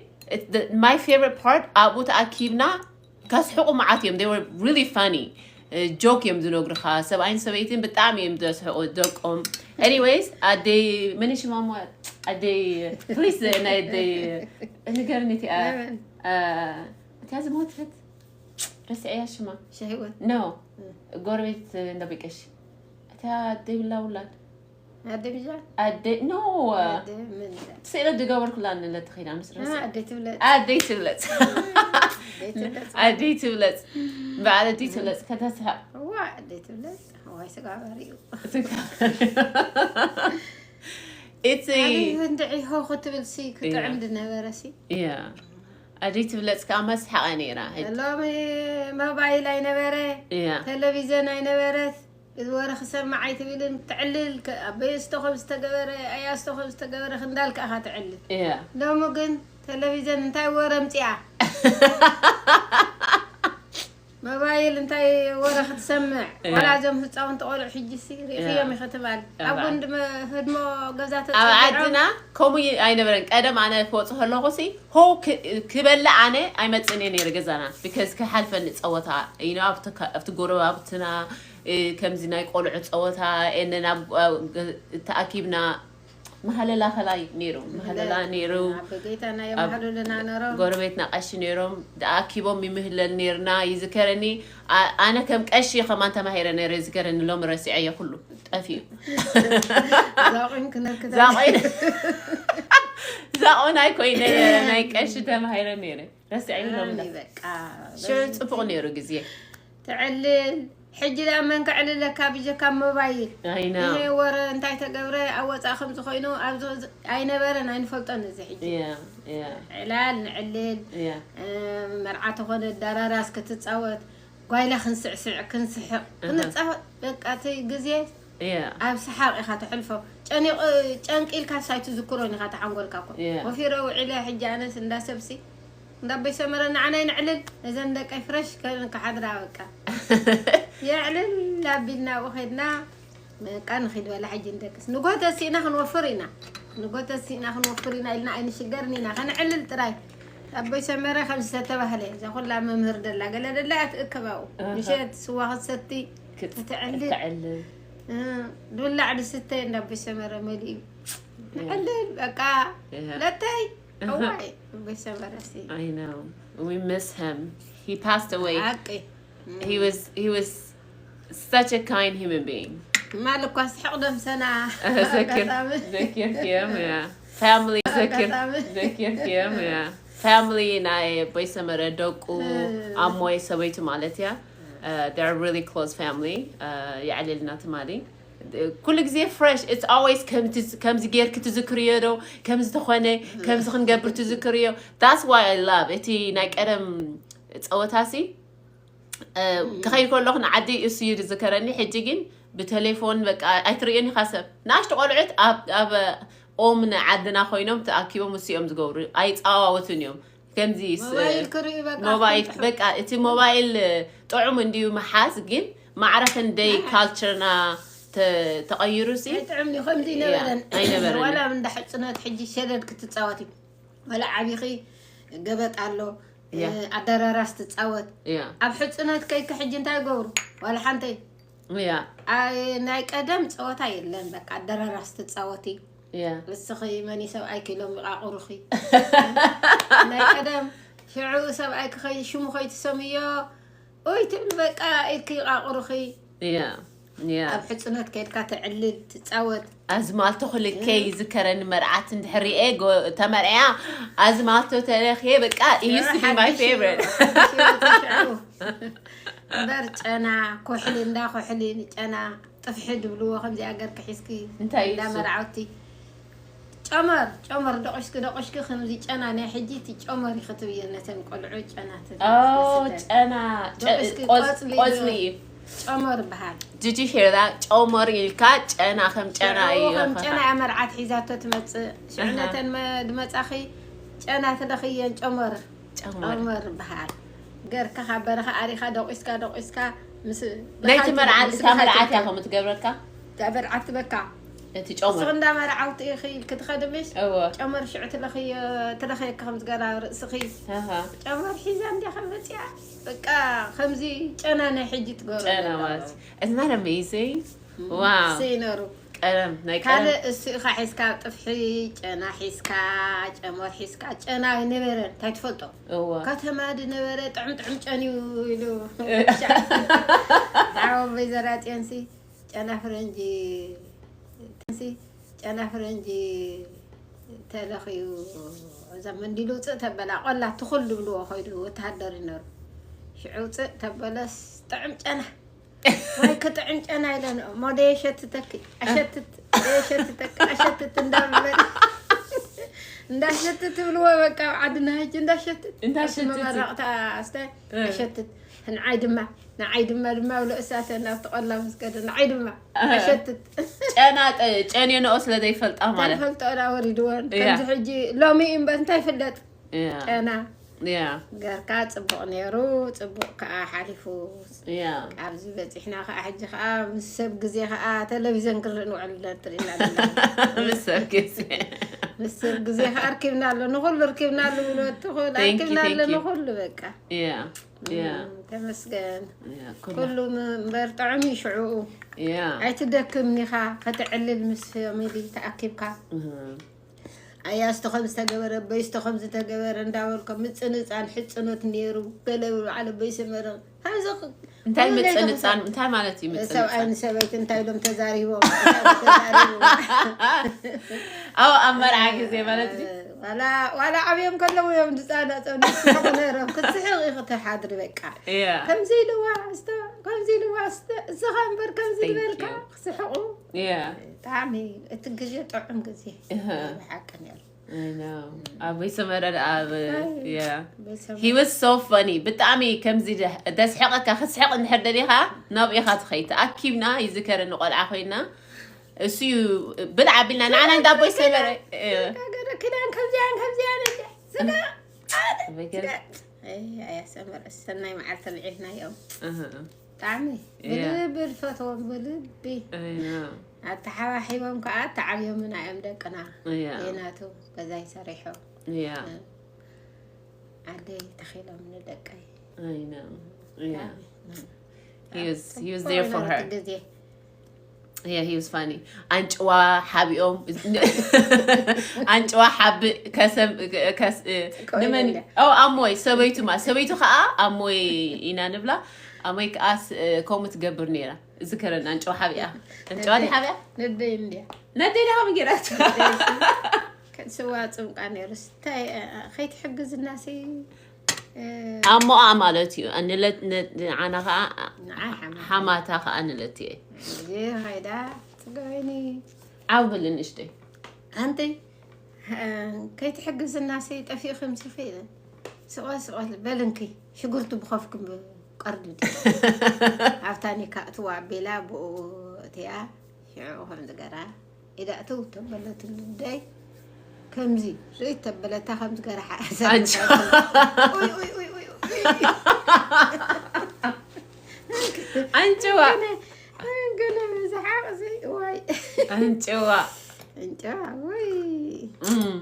my favorite part ኣብኡ ተኣኪብና ከስሕቁ መዓት እዮም። They were really funny። ጆክ እዮም ዝነግሩኻ። ሰብኣይን ሰበይትን ብጣዕሚ እዮም ዘስሕቁ ደቆም። Anyways ኣደይ መን ሽማ እሞ ኣደይ please ናይ ኣደይ ንገርኒ እቲኣ እቲኣ ዝሞተት ረስዐያ ሽማ ሸህወት no ጎረቤት እንዳ ብቀሽ እታ ደይብላ ውላድ ኣደ ብዛ ኣደ no ምን ስእለ ዝገበርኩላ ንለትኺና ምስ ረስ ኣደ ትብለጥ ኣደይ ትብለጽ ኣደ ትብለጥ ኣደይ ትብለጽ በዓል ኣደይ ትብለጽ ከተስሕቕ ዋ ኣደ ትብለጥ ዋይ ስጋባሪ እዩ እቲ እንድዒ ሆ ክትብል ሲ ክጥዕም ዝነበረ ሲ ያ ኣደይ ትብለጽ ከዓ መስሓቐ ነይራ ሎሚ ሞባይል ኣይነበረ ያ ቴሌቪዘን ኣይነበረት እዚ ወረ ክሰማዕ ኣይትብልን ትዕልል ኣበየስቶ ከም ዝተገበረ ኣያስቶ ከም ዝተገበረ ክንዳልካ ኢኻ ትዕልል ያ ሎሚ ግን ቴሌቪዘን እንታይ ወረ ምፅኣ ሞባይል እንታይ ወረ ክትሰምዕ እያ። ዋላ እዞም ህፃውንቲ ቆልዑ ሕጂ ሲ ሪእኽዮም እያ። ኢኸ ትባል እያ። ኣብ ጎንዲ መ- ህድሞ ገዛ ኣብ ተፀጊዖም ዓድና ከምኡ ይ- ኣይነበረን። ቀደም ኣነ ክወፅ ከለኹ ሲ ሆ ክ- ክበልዕ ኣነ ኣይመፅእን እየ ነይረ ገዛና because ክሓልፈኒ ፀወታ you know ኣብቲ ከ- ኣብቲ ጎረባብትና እ፣ ከምዚ ናይ ቆልዑ ፀወታ ን ናብ እ፣ ገ- ተኣኪብና ማህለላ ከላይ ነይሩ ማህለላ ነይሩ ኣብ ጌታና ኣብ የባህሉልና ነሮም ጎረቤትና ቀሺ ነይሮም ተኣኪቦም ይምህለል ነይርና ይዝከረኒ ኣ- ኣነ ከም ቀሺ ከማን ተማሂረ ነይረ ይዝከረኒ ሎሚ ረሲዐዮ ኩሉ ጠፊኡ ዛቑም ክነክታ ዛቆይ ዛቆናይ ኮይነ ናይ ቀሺ ተማሂረ ነይረ ረሲዐዮ ሎሚ በቃ ሽዑ ፅቡቅ ነይሩ ግዜ ትዕልል ሕጂ ደኣ መን ከዕልለካ ብጀካ ሞባይል ኣይና ይሄ ወረ እንታይ ተገብረ ኣብ ወፃእ ከም ዝኾይኑ ኣብዚ ኣይነበረን ኣይንፈልጦን እዚ ሕጂ ያ ያ ዕላል ንዕልል ያ እ፣ መርዓ ተኾነ ዳራራስ ክትፃወት ጓይላ ክንስዕስዕ ክንስሕቕ ክንፃወት በቃ እቲ ግዜ ያ ኣብ ሰሓቕ ኢኻ ተሕልፎ ጨኒቕ ጨንቂ ኢልካ ሳይ ትዝክሮን ኢኻ ተሓንጎልካ እኮ Yeah. ወፊረ ውዒለ ሕጂ ኣነስ እንዳ ሰብሲ እንዳ ኣቦይ ሰመረ ንዓናይ ንዕልል እዘን ደቀይ ፍረሽ ከን ክሓድራ በቃ የዕልል ኣቢልና ኣብኡ ኸድና በቃ ንኺድ በላ ሕጂ ንደቅስ ንጎተ ሲእና ክንወፍር ኢና ንጎተ ሲእና ክንወፍር ኢና ኢልና ኣይንሽገርን ኢና ከነዕልል ጥራይ ኣቦይ ሰመረ ከም ዝተተባህለ እዛ ኩላ መምህር ደላ ገለ ደላ እያ ትእከብ ኣብኡ ኣሃ። ምሸት ስዋ ክትሰቲ ክት- ክትዕልል ትዕልል እ፣ ድብላዕ ድስተ እንዳ ኣቦይ ሰመረ መሊኡ ንዕልል በቃ Yeah. ለተይ እዋይ ኣቦይ ሰመረ ሲ I know. We miss him. He passed away. ሓቂ He was he was such a kind human being. ማል እኳ ስሕቕ ደምሰና ዘኪር ኣጋጣሚ ዘኪር ኪየም yeah. Family ዘኪር ኣጋጣሚ። ዘኪር ኪየም yeah. Family ናይ ኣቦይ ሰመረ ደቁ እ። ኣሞይ ሰበይቱ ማለት እያ. Uh, they're really close family. Uh, የዕልልና ትማሊ ኩሉ ግዜ fresh it's always ከምዚ ጌርክ ትዝክርዮ ዶ ከምዚ ተኾነ ከምዚ ክንገብር ትዝክርዮ that's why I love እቲ ናይ ቀደም ፀወታሲ ክኸይድ ከለኹ ንዓዲ እሱ እዩ ዝዝከረኒ ሕጂ ግን ብቴሌፎን በቃ ኣይትርእዮን ኢኻ ሰብ ንኣሽቱ ቆልዑት ኣብ ኣብ ኦም ንዓድና ኮይኖም ተኣኪቦም እሱ እዮም ዝገብሩ ኣይፀዋወቱን እዮም ከምዚ ሞባይል ክርእዩ በቃ ሞባይል ጥዑም። በቃ እቲ ሞባይል ጥዑም እንድዩ ምሓዝ ግን ማዕረ ክንደይ ካልቸርና ተቐይሩ ሲ ጥዑም እዩ ከምዚ ይነበረን ኣይነበረን። ዋላ እንዳ ሕፅነት ሕጂ ሸደድ ክትፃወት እዩ ዋላ ዓቢኺ ገበጥ ኣሎ ያ። ኣደራራስ ትፃወት ያ ኣብ ሕፅነት ከይከ ሕጂ እንታይ ይገብሩ ዋላ ሓንተይ ያ ኣይ ናይ ቀደም ፀወታ የለን በቃ ኣደራራስ ትፃወት እዩ ያ ንስኺ መን ሰብኣይ ክኢሎም ይቃቁሩኺ ናይ ቀደም ሽዑ ሰብኣይ ክኸይ ሽሙ ከይትሰምዮ ኡይ ትብል በቃ ኢልኪ ይቃቁሩኺ ያ ያ ኣብ ሕፅነት ከይድካ ትዕልል ትፃወት ኣዝማልቶ ክልከ ይዝከረኒ መርዓት እንድሕር ሪኤ ጎ- ተመርዕያ ኣዝማልቶ ተለክየ በቃ it used to be my favorite እምበር ጨና ኩሕሊ እንዳ ኩሕሊ ንጨና ጥፍሒ ድብልዎ ከምዚኣ ገርኪ ሒዝኪ እንታይ እዩ እንዳ እሱ? መርዓውቲ ጨመር ጨመር ደቆሽኪ ደቆሽኪ ከምዚ ጨና ናይ ሕጂ እቲ ጨመር ይኽትብዮ ነተን ቆልዑ ጨና Oh ጨና ጨ- ደቆሽኪ ቆጽ- ቆጽሊ ቆጽሊ እዩ። ጨመር ይበሃል Did you hear that? ጨመር ኢልካ ጨና ከም ጨና እዩ ከም ጨና እያ መርዓት ሒዛቶ ትመፅእ ሽዑ ኣሃ። ነተን መ- ድመፃኺ ጨና ትለኽየን ጨመር ጨመር ጨመር ይበሃል ገርካ ካብ በረኻ ኣሪኻ ደቂስካ ደቂስካ ምስ ናይቲ ብሓንቲ መርዓ ምስ እታ መርዓት እያ ብሓንቲ ከምትገብረካ እታ መርዓት ትበካ እቲ እስኺ ጨመር እንዳ መርዓውቲ ኢኺ ክትኸዲ ምሽ እወ ጨመር ሽዑ ትለኽዮ ትለኽየካ ከም ዝገራ ርእስኺ ሃሃ ጨመር ሒዛ እንዲያ ከመፅያ በቃ ከምዚ ጨና ናይ ሕጂ ትገብሮ ጨና ዘላ ማለት Isn't that amazing? Wow. ስይነሩ ቀለም ናይ ቀለም ካልእ እሱ ኢኻ ሒዝካ ጥፍሒ ጨና ሒዝካ ጨመር ሒዝካ ጨና ይነበረ እንታይ ትፈልጦ እወ ከተማ ድነበረ ጥዕም ጥዕም ጨንዩ ኢሉ ዓወበይ ዘራፅዮንሲ ጨና ፍረንጂ ሲ ጨና ፍረንጂ ተለኽዩ እዛ መንዲሉ ውፅእ ተበላ ቆላ ትኹል ድብልዎ ኮይዱ ወተሃደር ይነሩ ሽዑ ውፅእ ተበለስ ጥዕም ጨና ወይ ክጥዕም ጨና ኢለን ሞደ የሸትተኪ ኣሸትት የሸትተኪ ኣሸትት እንዳበለ እንዳሸትት ትብልዎ በቃ ኣብ ዓድና ሕጂ እንዳሸትት እንዳሸትት። መመረቕታ ኣስተ እ። ኣሸትት ንዓይ ድማ ንዓይ ድማ ድማ ብሎ እሳተ ናብ ተቐላ ምስ ገደ ንዓይ ድማ ኣሸትት ጨና ጠ- ጨንየንኦ ስለ ዘይፈልጣ ማለት ተፈልጦ ዳ ወሪድወን እያ። ከምዚ ሕጂ ሎሚ እምበር እንታይ ፍለጥ እያ ጨና እያ ገርካ ፅቡቕ ነይሩ ፅቡቕ ከዓ ሓሊፉ እያ ኣብዚ በፂሕና ከዓ ሕጂ ከዓ ምስ ሰብ ግዜ ከዓ ቴሌቪዘን ክርኢ ንውዕል ትርእና ኣለና ምስ ሰብ ግዜ ምስ ሰብ ግዜ ከዓ ኣርኪብና ኣሎ ንኩሉ ርኪብና ኣሎ ብሎ ትኽእል Thank you, ኣርኪብና ኣሎ thank you. ንኩሉ በቃ እያ እያ ተመስገን እያ ኩላ ኩሉ እምበር ጥዑም እዩ ሽዕኡ እያ ኣይትደክምን ኢኻ ከተዕልል ምስ ፋሚሊ ተኣኪብካ እህ። ኣያ ስቶ ከም ዝተገበረ በይ ስቶ ከም ዝተገበረ እንዳበልኮ ምፅንፃን ሕፅኖት ነይሩ ገለ ብበዓል በይ ሰመረ ከምዚ እንታይ ከምዚ ምፅንፃን እንታይ ማለት እዩ ሰብኣይ ምፅንፃን ንሰበይቲ እንታይ ኢሎም ተዛሪቦም እንታይ ተዛሪቦም? ኣብ ኣብ መርዓ ግዜ ማለት እዩ ዋላ ዋላ ዓብዮም ከለዉ እዮም ዝፃናፀኑ ይስሕቁ ነይሮም ክትስሕቕ ኢኺ ተሓድሪ በቃ እያ ከምዚ ኢልዋ ስቶ ከምዚ ኢልዋ ስቶ እስኻ እምበር ከምዚ Thank ዝበልካ you. ክስሕቁ እያ ብጣዕሚ እቲ ግዜ ጥዑም ግዜ እህ። ብሓቂ ነይሩ I know. ኣቦይ ሰመረ ደኣ ኣብ yeah. በሰም- He was so funny. ብጣዕሚ ከምዚ ደ- ደስሕቀካ ክትስሕቅ እንድሕር ደሊኻ ናብ ኢኻ ትኸይ ተኣኪብና ይዝከረኒ ቆልዓ ኮይና እሱ እዩ ብልዓ ቢልና ንዓና እንዳ ኣቦይ ሰመረ እ፣ ገረ ክዳን ከምዚያን ከምዚያን እንደ ስጋ በገ- ኣያ ሰመረ ሰናይ መዓልቲ ልዒልናዮም እህ፣ ብጣዕሚ Yeah. ብልቢ ዝፈትዎም ብልቢ I know. ኣተሓባሒቦም ከዓ ተዓብዮምና እዮም ደቅና Yeah. ናቱ ገዛይ ሰሪሖም Yeah. ዓደይ ተኺሎም ንደቀይ I know. Yeah. He was he was there for her. ግዜ Yeah, he was funny. ኣንጭዋ ሓቢኦም ኣንጭዋ ሓቢ ከሰም ከስ እ፣ ንመን እንደ- ኦ ኣሞይ ሰበይቱ ማ ሰበይቱ ከዓ ኣሞይ ኢና ንብላ ኣሞይ ከዓ ስ- እ፣ ከምኡ ትገብር ነይራ እዚ ከረን ኣንጭዋ ሓቢኣ ኣንጭዋ ዲ ሓቢኣ ንደይ እንድያ ነደይ ዳ ከምኡ ገይራቶ ስዋ ፅምቃ ነይሩ ስታይ ከይትሕግዝና ሲ ኣሞኣ ማለት እዩ ንለት ንዓና ከዓ ንዓይ ሓማ ሓማታ ከዓ ንለት እየ እዚ ኸይዳ ፅገበኒ ዓው በሊ ንእሽተይ ኣንቲ ከይትሕግዝና ሲ ጠፊእኺ ምሲኺ ስቆ ስቆ በልንኪ ሽጉርቲ ብኸፍኩም ቀርዲ ኣብታ ኒካ እትዋ ኣቢላ ብኡ እቲያ ሽዑ ከም ዝገራ ኢዳ እትው ተበለት ልደይ ከምዚ ርእት ተበለታ ከም ዝገራ ሓእሰ ኣንጭዋ። ገለ ገለ ዝሓቕ እዚ ዋይ ኣንጭዋ እንጨዋ ወይ እም።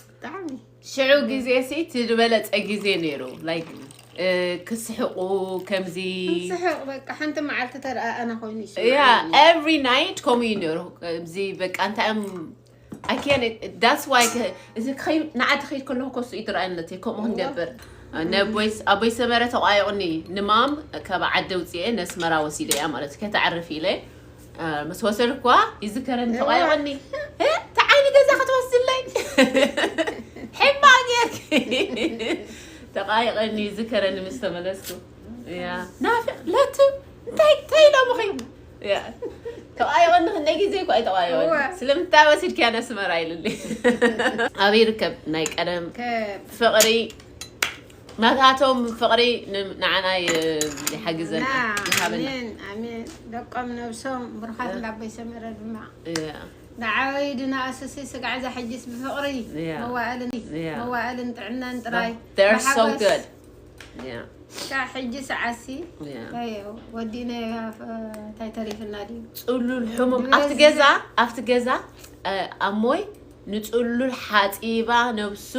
ብጣዕሚ ሽዑ ግዜ ሲ እቲ ዝበለፀ ግዜ ነይሩ like እ፣ ክስሕቁ ከምዚ ስሕቕ በቃ ሓንቲ መዓልቲ ተረኣኣና ኮይኑ yeah every night ከምኡ እዩ ነይሩ ከምዚ በቃ እንታይ እዮም I can't that's why ከ- እዚ ክኸይ ንዓዲ ክኸይድ ከለኹ ከሱ ይትረኣየኒ ነቲ ከምኡ ክንገብር ነቦይ ኣቦይ ሰመረ ተቋየቑኒ ንማም ካብ ዓዲ ውፅኤ ነስመራ ወሲደ እያ ማለት ከተዕርፍ ኢለ እ፣ ምስ ወሰድኳ ይዝከረኒ ተቋየቑኒ እ፣ ተዓይኒ ገዛ ክትወስድለይ ሕማቅ ጌርኪ ተቋየቐኒ ይዝከረኒ ምስ ተመለስኩ እያ ናፊ ለቱ እንታይ እንታይ ኢሎምኺ እያ ተቋየቐኒ ክንደይ ግዜ እኳ ኣይተቋየቐኒ እወ። ስለምንታይ ወሲድክያ ነስመራ ኢሉኒ ኣበይ ይርከብ ናይ ቀደም ከ- ፍቕሪ ናታቶም ፍቕሪ ን- ንዓና ይ- ይሓግዘና ይሃበና ኣሜን ኣሜን ደቆም ነብሶም ብሩኻት እንዳቦይ ሰመረ ድማ እያ ንዓበይ ድናኣሱሲ ስጋዕ እዛ ሕጂስ ብፍቕሪ Yeah. መዋእልን Yeah. መዋእልን ጥዕናን ጥራይ They're so ብሓጎስ good. Yeah. ካብ ሕጂ ሰዓሲ Yeah. ወዲነ እንታይ ተሪፍና ድዩ? ጽሉል ሕሙም ኣብቲ ገዛ ኣብቲ ገዛ ኣሞይ ንጽሉል ሓጺባ ነብሱ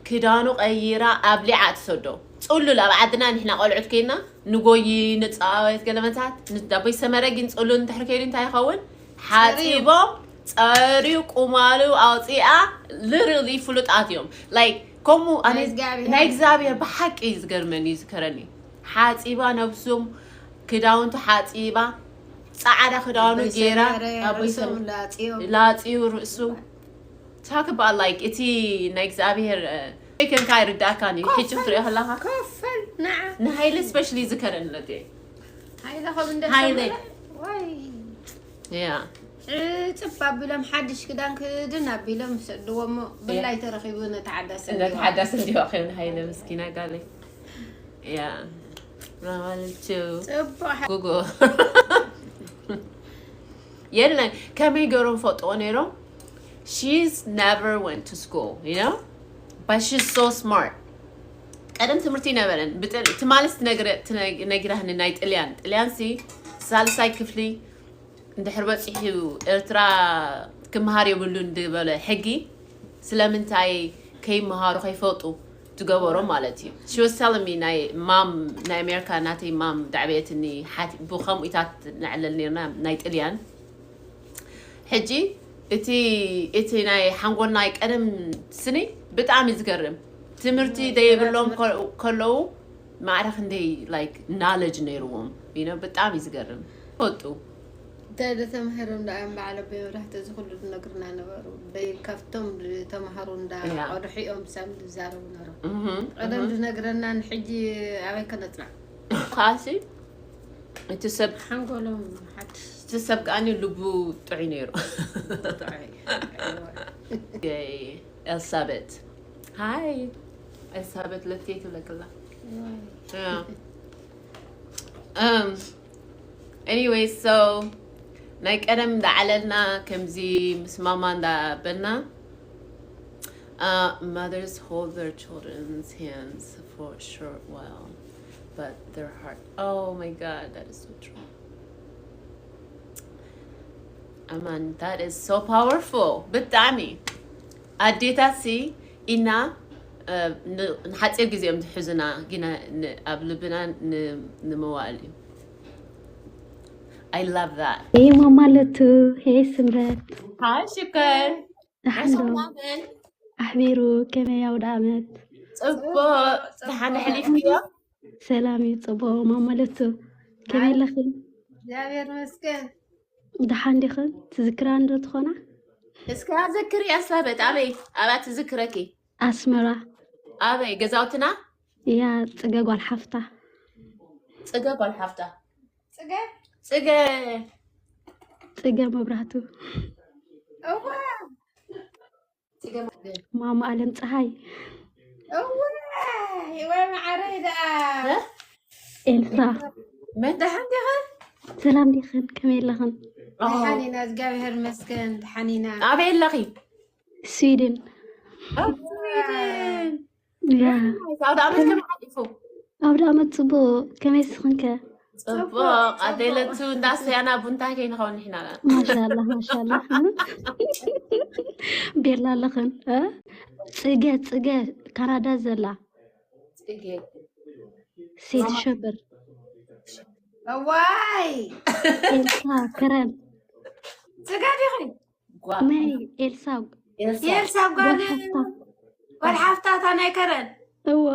ክዳኑ ቀይራ ኣብሊዓ ትሰዶ። ጽሉል ኣብ ዓድና ንሕና ቆልዑት ኮይና ንጎይ ንጻወት ገለመታት ንዳቦይ ሰመረ ግን ጽሉል እንድሕር ከይዱ እንታይ ይኸውን? ሓጺቦም ጸርዩ ቁማሉ ኣውፂኣ literally ፍሉጣት እዮም። Like ከምኡ ኣነ ናይ እግዚኣብሔር። ናይ እግዚኣብሔር ብሓቂ እዩ ዝገርመኒ እዩ ዝከረኒ። ሓፂባ ነብሱም ክዳውንቱ ሓፂባ ፃዕዳ ክዳኑ ኣቦይ ገይራ ሰመረ ኣቦይ ርእሶም ሰመረ ላፅዮም። ላፅዩ ርእሱ talk about like እቲ ናይ እግዚኣብሔር ከንካ ይርዳእካን እዩ። ሕጂ ክትሪኦ ከለካ ኮፈል ንዓ ንሃይለ especially ዝከረኒ ለትየ ሃይለ ከም እንደ ሃይለ። ሰመረ ወይ yeah ጽብ ኣቢሎም ሓድሽ ክዳን ክድን ኣቢሎም ሰድዎ እሞ ብላይ ተረኺቡ ነተሓዳስ እነተሓዳስ እንዲዋ ኸይኑ ሃይለ ምስኪና ጋለይ yeah ማለቱ ጽቡቅ ጉጎ የለን ከመይ ገይሮም ፈጥዎ ነይሮም she's never went to school you know but she's so smart ቀደም ትምህርቲ ነበረን ትማልስ ነጊራህኒ ናይ ጥልያን ጥልያን ሲ ሳልሳይ ክፍሊ እንድሕር በፂሑ ኤርትራ ክመሃር የብሉን ዝበለ ሕጊ ስለምንታይ ከይመሃሩ ከይፈጡ ትገበሮ ማለት እዩ she was telling me ናይ ማም ናይ ኣሜሪካ ናተይ ማም ዳዕበየትኒ ብከምኡታት ነዕለል ነርና ናይ ጥልያን ሕጂ እቲ እቲ ናይ ሓንጎል ናይ ቀደም ስኒ ብጣዕሚ ዝገርም ትምህርቲ ደይብሎም ከለዉ ማዕረ ክንደይ like knowledge ነይርዎም you know ብጣዕሚ ዝገርም ፈጡ እንታይ ተማሂሮም ደኣ እዮም በዓል ኣቦይ መብራህቲ እዚ ኩሉ ዝነግሩና ነበሩ በይ ካብቶም ተማሃሩ እንዳ ያ። ቆድሑ እዮም ሳም ዝዛረቡ ነሮም እህ ቀደም ዝነግረና ንሕጂ ኣበይ ከነፅናዕ ካሲ እቲ ሰብ ሓንጎሎም ሓድሽ እቲ ሰብ ከኣኒ ልቡ ጥዑይ ነይሩ ጥዑይ ኤልሳቤት ሃይ ኤልሳቤት ለቴ ትብለክላ Yeah. Um, anyway, so ናይ ቀደም እንዳዓለልና ከምዚ ምስ ማማ እንዳበልና uh, mothers hold their children's hands for a short while but their heart oh my god that is so true Aman, that is so powerful. ብጣዕሚ ኣዴታት ሲ ኢና ንሓፂር ግዜ እዮም ዝሕዙና ግና ኣብ ልብና ንመዋእል እዩ I love that ሄይ ማማ ለቱ ሄይ ስምረት ሃይ ሽከር ኣሕንዶ ኣሕቢሩ ከመይ ኣውደ ኣመት ፅቡቅ ደሓን ሕሊፍክዮ ሰላም እዩ ፅቡቅ ማማ ለቱ ከመይ ኣለኽን እግዚኣብሔር ይመስገን ደሓን ዲኽን ትዝክራ እንዶ ትኾና እስከ ኣዘክሪ ኣስላበት ኣበይ ኣባ ትዝክረኪ ኣስመራ ኣበይ ገዛውትና እያ ፅገ ጓል ሓፍታ ፅገ ጓል ሓፍታ ፅገ ፅገ ፅገ መብራህቱ እዋ ማማ ኣለም ፀሃይ እዋ ወይ መዓረይ ደኣ ኤልሳ መን ደሓን ዲኸ ሰላም ዲኽን ከመይ ኣለኽን ደሓን ኢና እግዚኣብሔር ይመስገን ደሓን ኢና ኣበይ ኣለኺ ስዊድን ኣብ ስዊድን ያ ኣውደ ኣመት ከመይ ሓሊፉ ኣውደ ኣመት ፅቡቅ ከመይ ስኽንከ ፅቡቅ ኣደለቱ እንዳስተያና ቡንታ ከይንኸውን ንሕና ማሻላ ማሻላ ቤላ ኣለኽን እ? ፅገ ፅገ ካናዳ ዘላ ፅጌ ሴት ሸበር እዋይ ኤልሳ ከረን ስጋ ዲኺ ጓ መይ ኤልሳ ኤልሳ የልሳ ጓል ጓል ሓፍታ ጓል ሓፍታታ ናይ ከረን እዎ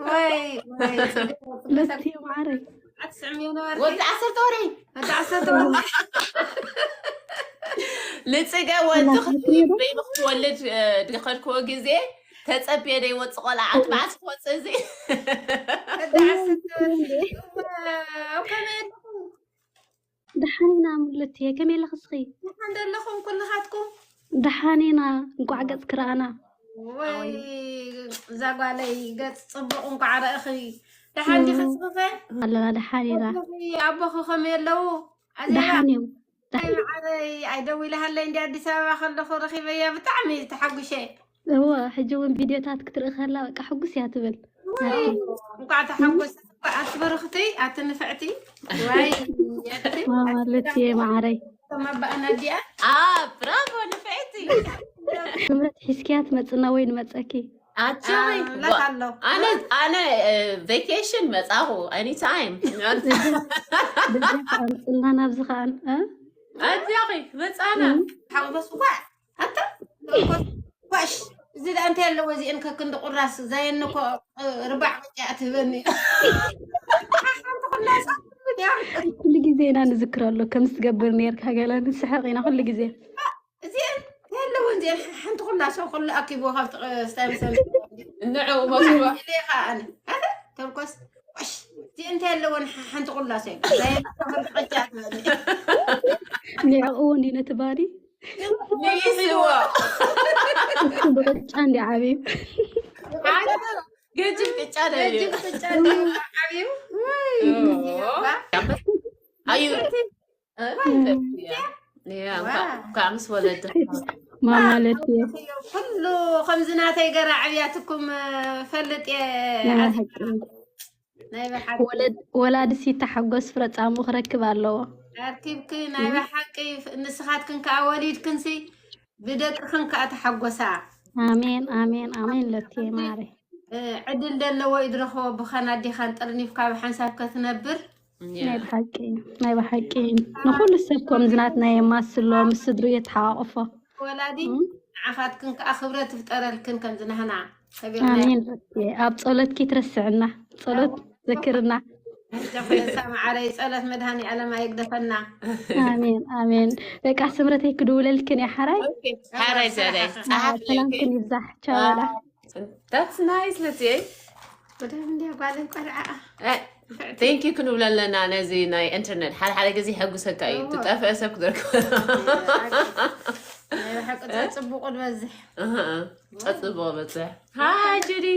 ወይ ወይ ለትዮ ማዓረይ ኣትስዕምዮ ነበርኪ ወዲ ዓሰርተ ወርሒ ወዲ ዓሰርተ ወርሒ ንፅገ ወዲ ክትወልድ እ፣ ድኸድክዎ ግዜ ተፀብየ ደይወፅ ቆልዓ ኣትባዕት ክወፅእ እዚ ወዲ ዓሰርተ ወርሒ እዋ፣ ኣብ ከመይ ኣለኹም ደሓን ኢና ሙልትየ ከመይ ኣለኽስኺ ደሓን ዘለኹም ኩልኻትኩም ደሓን ኢና እንቋዕ ገጽ ክረኣና ወይ እዛ ጓለይ ገጽ ጽቡቕ እንቋዕ ረእኺ ደሓን ዲኺ ጽቡቐ ኣለና ደሓን ኢና ኣቦኺ ከመይ ኣለዉ ኣዜባ ደሓን እዮም መዓረይ ኣይደዊልሃለይ እንዲ ኣዲስ ኣበባ ከለኹ ረኺበያ ብጣዕሚ ተሓጉሸ እወ ሕጂ እውን ቪድዮታት ክትርኢ ከላ በቃ ሕጉስ እያ ትብል እንኳዕ ተሓጎሰ። ኣቲ በረኽተይ ኣቲ ንፍዕቲ ዋይ ማማለትየ ማዓረይ ተማባእና ዲኣ ብራቮ ንፍዕቲ። ክብረት ሒዝኪያ ትመፅና ወይ ንመፀኪ ኣጆኺ ለት ኣሎ ኣነ ኣነ ቬኬሽን መጻኹ። Anytime። ደገፍ ኣምፅልና ናብዚ ከኣን እ? ኣጆኺ መጻና። ሓጎስ ዋዕ ኣታ ኮሽ እዚ ደኣ እንታይ ኣለዎ እዚአን ከክንዲ ቁራስ ዛየን እኮ ርባዕ ቅጫ ትህበኒ። ኩሉ ግዜ ኢና ንዝክረሉ ከም ዝትገብር ነርካ ገለ ንስሕቕ ኢና ኩሉ ግዜ እዚአን እንታይ ኣለዎ እዚአን ሓንቲ ኩላ ሰው ኩሉ ኣኪብዎ ካብ ስታይ መሰል ንዕኡ መስሎ ኢለ ከዓ ኣነ ኣተ ተልኮስ ዋሽ እዚአን እንታይ ኣለዎን ሓንቲ ኩላ ሰው ዛየን ቅጫ ትህበኒ። ንዕኡ እውን እዩ ነቲ ባዲ ንይስዎ እሱ ብቅጫ እንዲ ዓብዩ ገጅፍ ቅጫ ደልዩ ረጅም ቅጫ እንዲሁ ዓብዩ ወይ ኣዩ እንኳዕ ምስ ወለደ ማማለት እየ ኩሉ ከምዚ ናተይ ገራ ዓብያትኩም ፈልጥ እየ ናይ ብሓቂ ወላድስ ይተሓጎስ ፍረ ፃሙ ክረክብ ኣለዎ ኣርኪብኪ ናይ ብሓቂ ንስኻትክን ከዓ ወሊድክንሲ ብደቅኽን ከዓ ተሓጎሳ ኣሜን ኣሜን ኣሜን ለትየ ማሪ ዕድል ደለዎ ይድረኽቦ ብኸን ኣዴኻን ጠርኒፍካ ብሓንሳብ ከትነብር ናይ ብሓቂ ናይ ብሓቂ ንኩሉ ሰብ ከምዚ ናትና የማስሎ ምስ ስድሩ የተሓቃቅፎ ወላዲ ንዓኻትክን ከዓ ክብረት ትፍጠረልክን ከምዚ ናህና ከቢርና ኣሜን ለትየ ኣብ ጸሎትኪ ትረስዕና ጸሎት ዘክርና ጀፈሳ ማዓረይ ጸሎት መድሃኒ ዓለም ኣይግደፈና ኣሜን ኣሜን በቃ ስምረተይ ክድውለልክን እየ ሓራይ ሓራይ ዘረይ ጸሓፍለይ ሰላምክን ይብዛሕ ቻው በላ That's nice ለትየ ወደ እንዲያ ጓለይ ቆልዓ Thank you ክንብሎ ኣለና ነዚ ናይ ኢንተርኔት ሓደ ሓደ ግዜ ይሐጉሰካ እዩ ትጠፍአ ሰብ ክትረክብ ናይ ብሓቂ ጽቡቁ ዝበዝሕ ጸጽቦ በጽሕ Hi Judy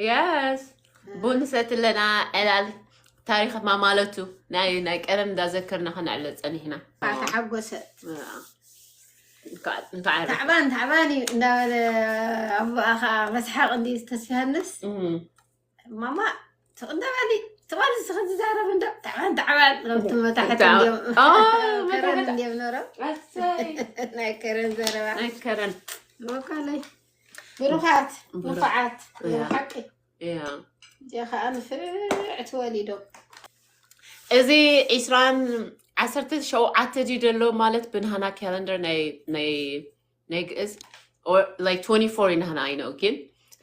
Yes ቡን ንሰቲ ኣለና ዕላል ታሪክ ማማለቱ ናይ ናይ ቀደም እንዳዘከርና ከነዕለ ጸኒሕና ተሓጎሰት እንኳዕ ታዕባን ታዕባን እዩ እንዳበለ ኣቦኣ ከዓ መስሓቅ እንዲ ተስፋ ዮሃንስ ማማ ትቕንደባሊ ትባል ዝኽን ዝዛረብ እንዶ ታዕባን ታዕባን ሎምቲ መታሕቲ እንዲዮም ከረን እንዲዮም ነሮም ናይ ከረን ዘረባ ናይ ከረን ወካለይ ብሩኻት ንፉዓት ሓቂ Yeah. እዚኣ ከዓ ንፍዕ ትወሊዶ እዚ ዒስራን ዓሰርተ ሸውዓተ ድዩ ዘሎ ማለት ብናህና ካለንደር ናይ ናይ ናይ ግእዝ or like twenty-four ናህና I know ግን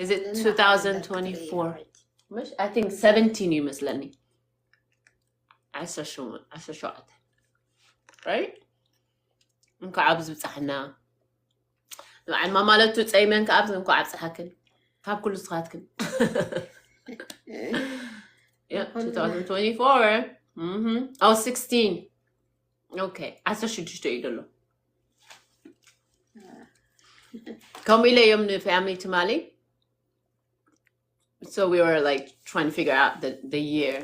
is it twenty-four مش I think seventeen ይመስለኒ ዓሰርተ ሸውዓተ right እንኳዕ ኣብዚ ብጻሕና ንዓልማ ማለቱ ጸይመን ከኣ እንኳዕ ኣብጽሓክን ካብ ኩሉ ስኻትክን Yeah, twenty twenty-four. Mm-hmm. Oh, sixteen. Okay. ዓሰርተ ሽዱሽተ እዩ ዘሎ ከምኡ ኢለ እዮም ንፋሚሊ ትማሊ so we were like trying to figure out the, the year.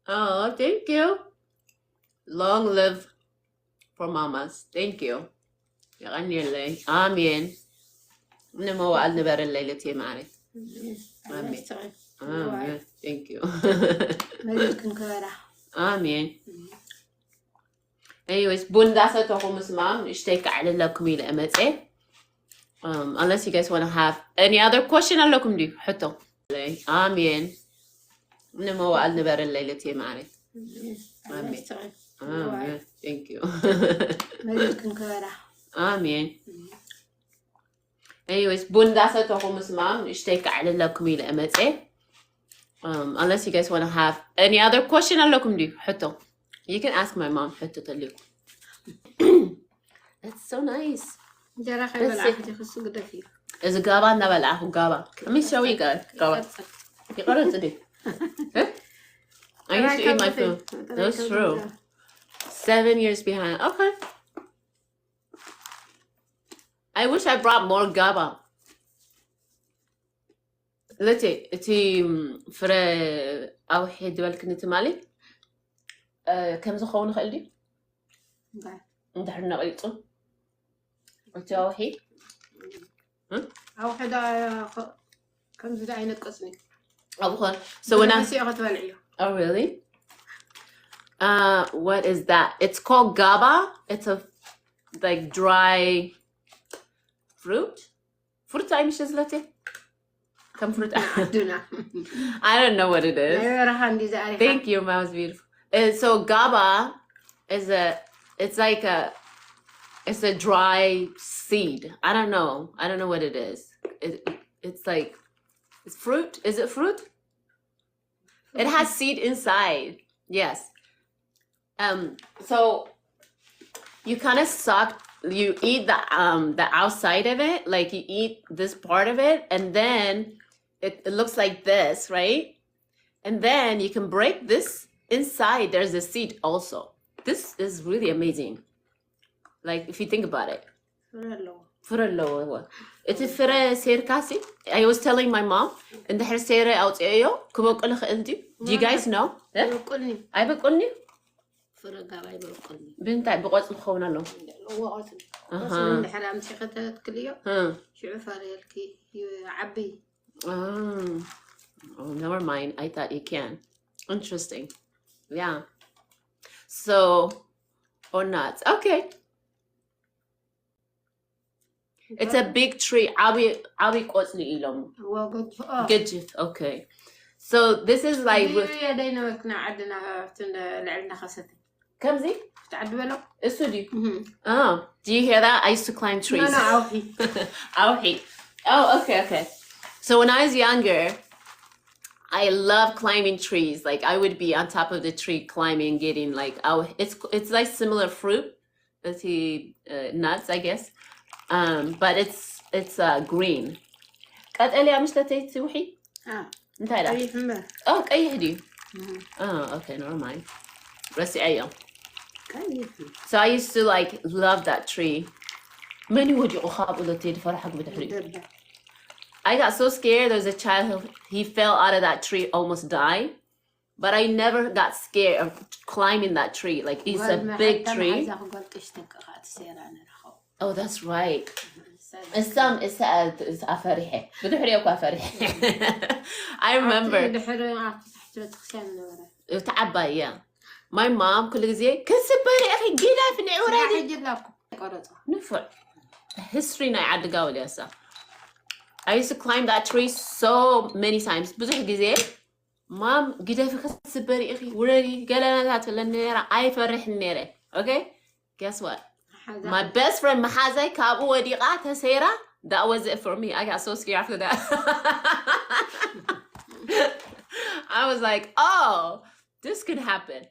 Oh, thank you. Long live for mamas. Thank you. የቐንየለይ ኣሜን። ንመዋእል ንበረለይ ለትየ ማዕረይ። ኣሜን። Thank you. መሊልክን ክበራ ኣሜን። Anyways ቡን እንዳሰተኹ ምስማም ንእሽተይ ከዕልለኩም ኢለ እመፀ unless you guys want to have any other question ኣለኩም ድዩ ሕቶ ኣሜን ንመዋእል ንበረለይ ለትየ ማዕረይ ኣሜን Thank you. መሊልክን ክበራ ኣሜን Anyways ቡን እንዳሰተኹ ምስማም ንእሽተይ ከዕልለኩም ኢለ እመፀ unless you guys want to have any other question ኣለኩም ድዩ ሕቶ you can ask my mom ሕቶ ተልዩኩም That's so nice እንጀራ ከይበልዓ ሕጂ ክሱ ግደፍ እዩ እዚ ጋባ እናበልዓኹ ጋባ Let me show you guys ጋባ ይቀረጽ ድዩ I used to eat my food. That's true. Seven years behind. Okay. I wish I brought more gaba. ለቲ እቲ ፍረ ኣውሒ ዝበልክኒ ትማሊ ከም ዝኸውን ይኽእል ድዩ እንድሕር ነቒፁ እቲ ኣውሒ ኣውሕዳ ከምዚ ዳ ዓይነት ቆፅሊ ኣብኾን so when I ሲኦ ክትበልዕዮ Oh, really? Uh, what is that? It's called gaba. It's a like dry fruit. Fruit I'm just letting. Come fruit. ዓድና I don't know what it is. ናይ በረኻ እንዲ ዝኣሪኻ Thank you, Mom. It's beautiful. Uh, so gaba is a, it's like a, it's a dry seed. I don't know. I don't know what it is. It, it's like, it's fruit. Is it fruit? It has seed inside. Yes. Um. So you kind of suck. You eat the um the outside of it, like you eat this part of it, and then it, it looks like this, right? And then you can break this inside. There's a seed also. This is really amazing. Like if you think about it. ፍረ ኣለዎ ፍረ ኣለዎ። እቲ ፍረ ሴርካሲ I was telling my mom እንድሕር ሴረ ኣውፅኦዮ ክበቁል ይኽእል ድዩ? Do you guys know? ይበቁልኒ ኣይበቁልኒ? ፍረ ጋባ ይበቁልኒ ብምንታይ ብቆፅሊ ክኸውን ኣለዎ? ወቆፅሊ ኣሃ። ቆፅሊ እንድሕር ኣምፂ ከተትክልዮ Huh. ሽዑ ፈርየልኪ ይዓቢ Oh. Oh, never mind. I thought you can. Interesting. Yeah. So, or not. Okay. It's a big tree. ዓብዪ ዓብዪ ቆፅሊ ኢሎም ወገጅኦ ገጅፍ. Okay. So this is like with የደይ ነበርክ ናብ ዓድና ኣብቲ ልዕልና ከሰተ ከምዚ ኣብቲ ዓዲ በሎ እሱ ድዩ? Oh, do you hear that? I used to climb trees. ኖ ኣውሒ Okay. Oh, okay, okay. So when I was younger, I love climbing trees. Like I would be on top of the tree climbing, getting like oh, it's it's like similar fruit, the uh, nuts, I guess. Um, but it's it's uh, green. ቀጠልያ ምሽ ለተይ ትውሒ እንታይ ዳ? ቀይሕ እምበር Oh, ቀይሕ ድዩ? Oh, okay, never mind. ረሲዐዮ። ቀይሕ So I used to like love that tree. መን ወዲቑ ካብኡ ለተይ ዝፈርሐ ብድሕሪ ደበ I got so scared. There was a child who he fell out of that tree, almost died. But I never got scared of climbing that tree. Like it's a big tree. ዛ ክጓልጠሽ ተንቀኻ ትሴራ ንረኸው Oh, that's right. It's some it's a it's a ፈሪሐ. ብድሕሪኦ እኳ ፈሪሐ. I remember. ድሕሪ ኣብቲ ትሕቲ ቤተክርስትያን ነበረ እቲ ዓባይ yeah. My mom ኩሉ ግዜ ክትስበሪ ኢኺ ግደፍ ንዑ ውረዲ ሕጂ ላኩ ቆረፃ ንፉዕ history ናይ ዓዲ ጋውል እያ እሳ I used to climb that tree so many times ብዙሕ ግዜ ማም ግደፊ ክትስበሪ ኢኺ ውረዲ ገለናታት ትብለኒ ነራ ኣይፈርሕን ነረ okay guess what my best friend መሓዛይ ካብኡ ወዲቓ ተሰይራ that was it for me I got so scared after that I was like oh this could happen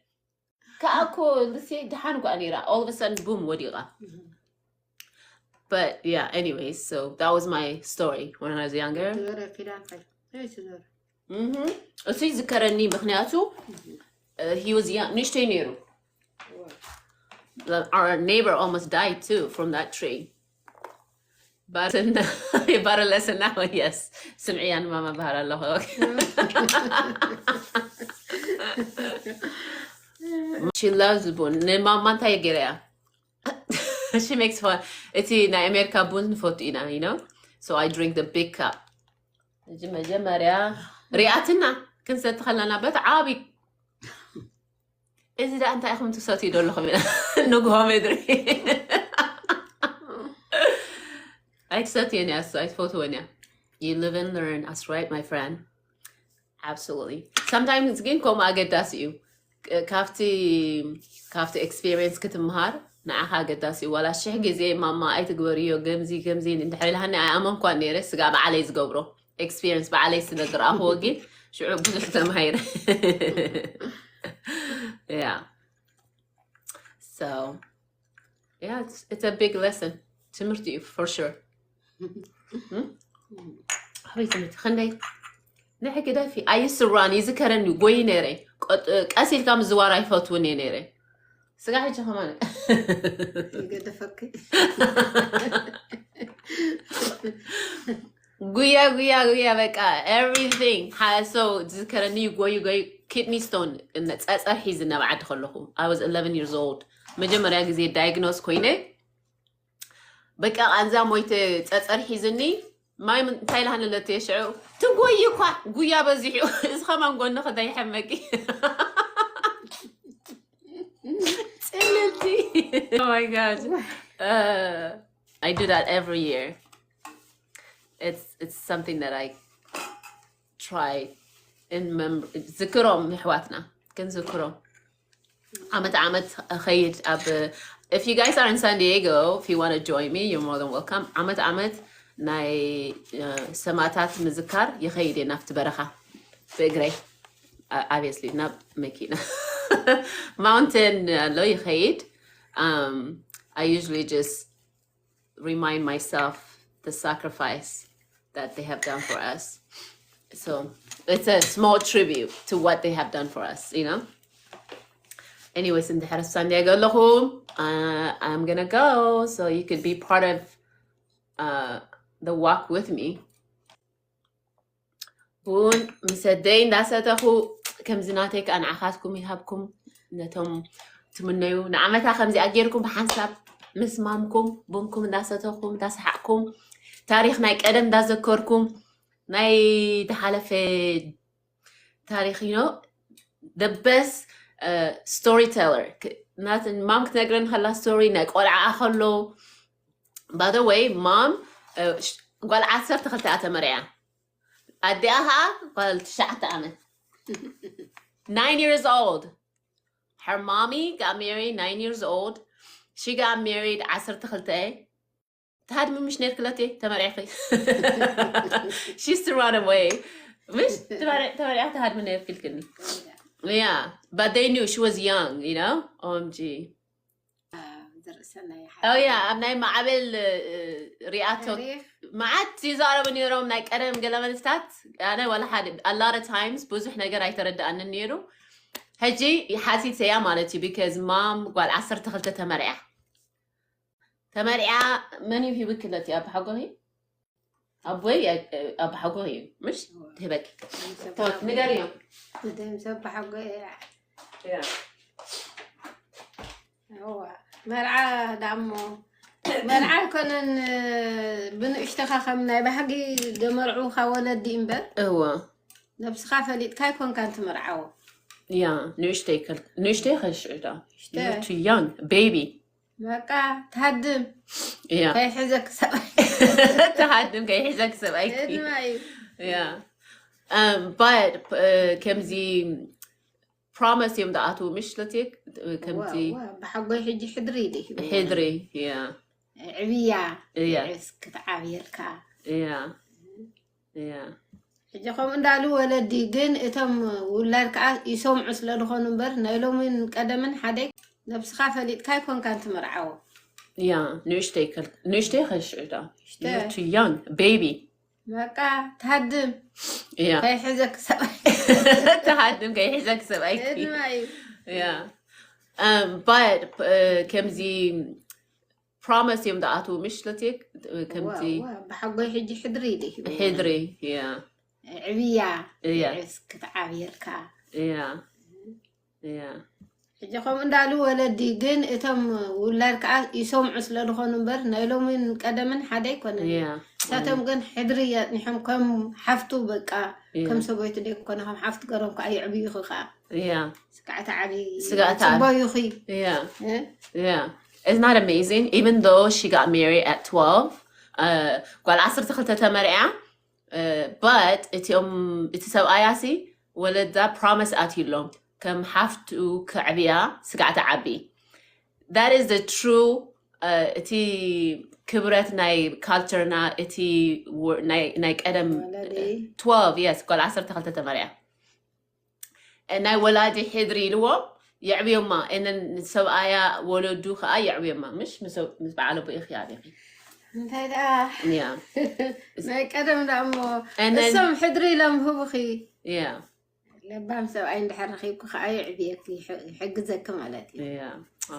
ከኣኮ ልሴ ድሓን ጓ ነራ all of a sudden boom ወዲቓ but yeah anyways so that was my story when I was younger ትበረ ኪዳን ከይ ትበረ Mhm. እሱ ይዝከረኒ ምክንያቱ uh, he was young ንእሽተይ ነይሩ our neighbor almost died too from that tree ባርና ይባረለስና yes ስምዕያን ማማ ባህር ኣለኹ she loves bun ንማማ እንታይ ገይረያ she makes fun እቲ ናይ ኣሜሪካ ቡን ንፈቱ ኢና you know so I drink the big cup እዚ መጀመርያ ሪኣትና ክንሰቲ ከለና በቲ ዓብይ እዚ ደኣ እንታይ ኢኹም ትሰትዩ ዘለኹም ኢና ንግሆ ምድሪ ኣይትሰትየን እያ እሱ ኣይትፈትወን እያ you live and learn that's right my friend absolutely sometimes ግን ከምኡ ኣገዳሲ እዩ ካብቲ ካብቲ experience ክትምሃር ንዓኻ ኣገዳሲ እዩ ዋላ ሽሕ ግዜ ማማ ኣይትግበርዮ ገምዚ ገምዚ እንድሕር ኢልሃኒ ኣይኣመንኳን ነይረ ስጋ በዓለይ ዝገብሮ experience በዓለይ ስለ ዝረኣኽዎ ግን ሽዑ ብዙሕ ተማሂረ yeah so yeah it's, it's a big lesson ትምህርቲ እዩ for sure ይ ትምህርቲ ክንደይ ንሕጊ ደፊ I used to run ይዝከረኒ ጎይ ነረ ቀስ ኢልካ ምዝዋር ኣይፈትውን እየ ነረ ስጋ ሕጂ ከማን ይገደፈክ ጉያ ጉያ ጉያ በቃ everything so ዝዝከረኒ ጎዩ ጎዩ kidney stone ጸጸር ሒዝኒ ኣብ ዓዲ ከለኹ I was eleven years old መጀመርያ ግዜ diagnose ኮይነ በቃ ቃንዛ ሞይተ ጸጸር ሒዝኒ ማይ እንታይ ኢልሃኒ ለትየ ሽዑ? ትጎይ እኳ ጉያ በዚሑ። እዚ ከማን ጎንኺ እንታይ ይሕመቂ? ጽልልቲ። Oh my God. Uh, I do that every year. It's it's something that I try and remember. ዝክሮም ንሕዋትና ግን ዝክሮም ዓመት ዓመት ኸይድ ኣብ if you guys are in San Diego, if you want to join me, you're more than welcome. ዓመት ዓመት ናይ ሰማታት ምዝካር ይኸይድ እየ ናብቲ በረኻ ብእግረይ። Obviously ናብ መኪና mountain ኣሎ ይኸይድ. Um, I usually just remind myself the sacrifice that they have done for us. So it's a small tribute to what they have done for us, you know? Anyways, እንድሕር ሳንዲያጎ ኣለኹ, uh, I'm gonna go, so you could be part of uh, the walk with me. ቡን ምስ ኣደይ እንዳሰተኹ ከምዚ ናተይ ከዓ ንዓኻትኩም ይሃብኩም። ነቶም ትምነዩ ንዓመታ ከምዚኣ ጌርኩም ብሓንሳብ ምስ ማምኩም ቡንኩም እንዳሰተኹም እንዳሰሓቕኩም ታሪኽ ናይ ቀደም እንዳዘከርኩም ናይ ዝሓለፈ ታሪኽ you know the best storyteller. ማም ክትነግረን ከላ ስቶሪ ናይ ቆልዓ ከሎ by the way ማም ጓል ዓሰርተ ክልተ እያ ተመርዕያ። ኣዲኣ ከዓ ጓል ትሽዓተ ዓመት nine years old. Her mommy got married nine years old. She got married ዓሰርተ ክልተ ትሃድሚ ምሽ ነርክለቴ ተመሪዕኺ she used to run away. ምሽ ተመሪዓ ትሃድሚ ነርኪ ኢልክኒ. Yeah, but they knew she was young, you know? O M G. Oh yeah, ኣብ ናይ ማዕበል ሪኣቶ መዓት ይዛረቡ ነይሮም ናይ ቀደም ገለ መልስታት ኣነ ዋላ ሓደ a lot of times ብዙሕ ነገር ኣይተረዳኣንን ነይሩ። ሕጂ ሓሲሰያ ማለት እዩ because ማም ጓል ዓሰርተ ክልተ ተመርያ ተመርያ መን እዩ ሂብክለት? ኣባሓጎኺ ኣቦይ ኣባሓጎኺ እዩ ምሽ ትህበኪ? ንገርዮ። ደምሰ ኣባሓጎ እያ። መርዓ ዳሞ መርዓ ኣይኮነን። ብንእሽተኻ ከም ናይ ባህጊ ደመርዑኻ ወለዲ እምበር እወ ነብስኻ ፈሊጥካ ኣይኮንካን ትምርዓዎ። ያ ንእሽተይ ከል ንእሽተይ ከሽዕዳ too young baby በቃ ትሃድም ያ ከይሕዘክ ሰብኣይ ትሃድም ከይሕዘክ ሰብኣይ ዕድማ እዩ። ያ but ከምዚ promise እዮም ዝኣትዉ ምሽ ለትክ ከምዚ ዋ፣ ብሓጎይ ሕጂ ሕድሪ ኢለ ይህብ ሕድሪ ያ ዕብያ እያ። ዕስ ክትዓብየልካ ያ ያ ሕጂ ከምኡ እንዳሉ ወለዲ ግን እቶም ውላድ ከዓ ይሰምዑ ስለ ዝኾኑ እምበር ናይ ሎሚን ቀደምን ሓደ ነብስኻ ፈሊጥካ ኣይኮንካን ትምርዓዎ። ያ ንእሽተይ ከል ንእሽተይ ከሽዕዳ too young baby በቃ ትሃድም ያ ከይሕዘክ ሰብኣይ ትሃድም ከይሕዘክ ሰብኣይ ዕድማ እዩ። ያ but ከምዚ promise እዮም ዝኣትዉ ምሽ ለትክ ከምዚ ዋ፣ ዋ፣ ብሓጎይ ሕጂ ሕድሪ ኢለ ይህብ ሕድሪ ያ ዕብያ እያ። ዕስ ክትዓብየልካ ያ ያ ሕጂ ከምኡ እንዳሉ ወለዲ ግን እቶም ውላድ ከዓ ይሰምዑ ስለ ዝኾኑ እምበር ናይ ሎሚን ቀደምን ሓደ ኣይኮነን። ያ እሳቶም ግን ሕድሪ የፅኒሖም ከም ሓፍቱ በቃ ያ። ከም ሰበይቱ ደይኮነ ከም ሓፍቱ ገሮም ከዓ ይዕብዩኺ ከዓ ያ ስጋዕቲ ዓብዪ ስጋዕቲ ዓብዪ። ፅበዩኺ ያ እ? Yeah, isn't that amazing? Even though she got married at twelve, uh, ጓል ዓሰርተ ክልተ ተመርያ uh, but እቲኦም እቲ ሰብኣያ ሲ ወለዳ promise ኣትዩሎም ከም ሓፍቱ ከዕብያ ስጋዕ ትዓቢ። That is the true uh, እቲ ክብረት ናይ ካልቸርና እቲ ወ- ናይ ናይ ቀደም ወለዲ twelve yes ጓል ዓሰርተ ክልተ ተመርያ ናይ ወላዲ ሕድሪ ኢልዎም የዕብዮማ እነን ሰብኣያ ወለዱ ከዓ የዕብዮማ ምሽ ምስ ምስ በዓል ኣቦ ኢኺ ዓቢኺ እንታይ ደኣ ያ ናይ ቀደም ደኣ እሞ And then- እሶም ሕድሪ ኢሎም ህቡኺ ያ ለባም ሰብኣይ እንድሕር ረኺብኩ ከዓ ይዕብየኪ ይሕ- ይሕግዘኪ ማለት እዩ። ያ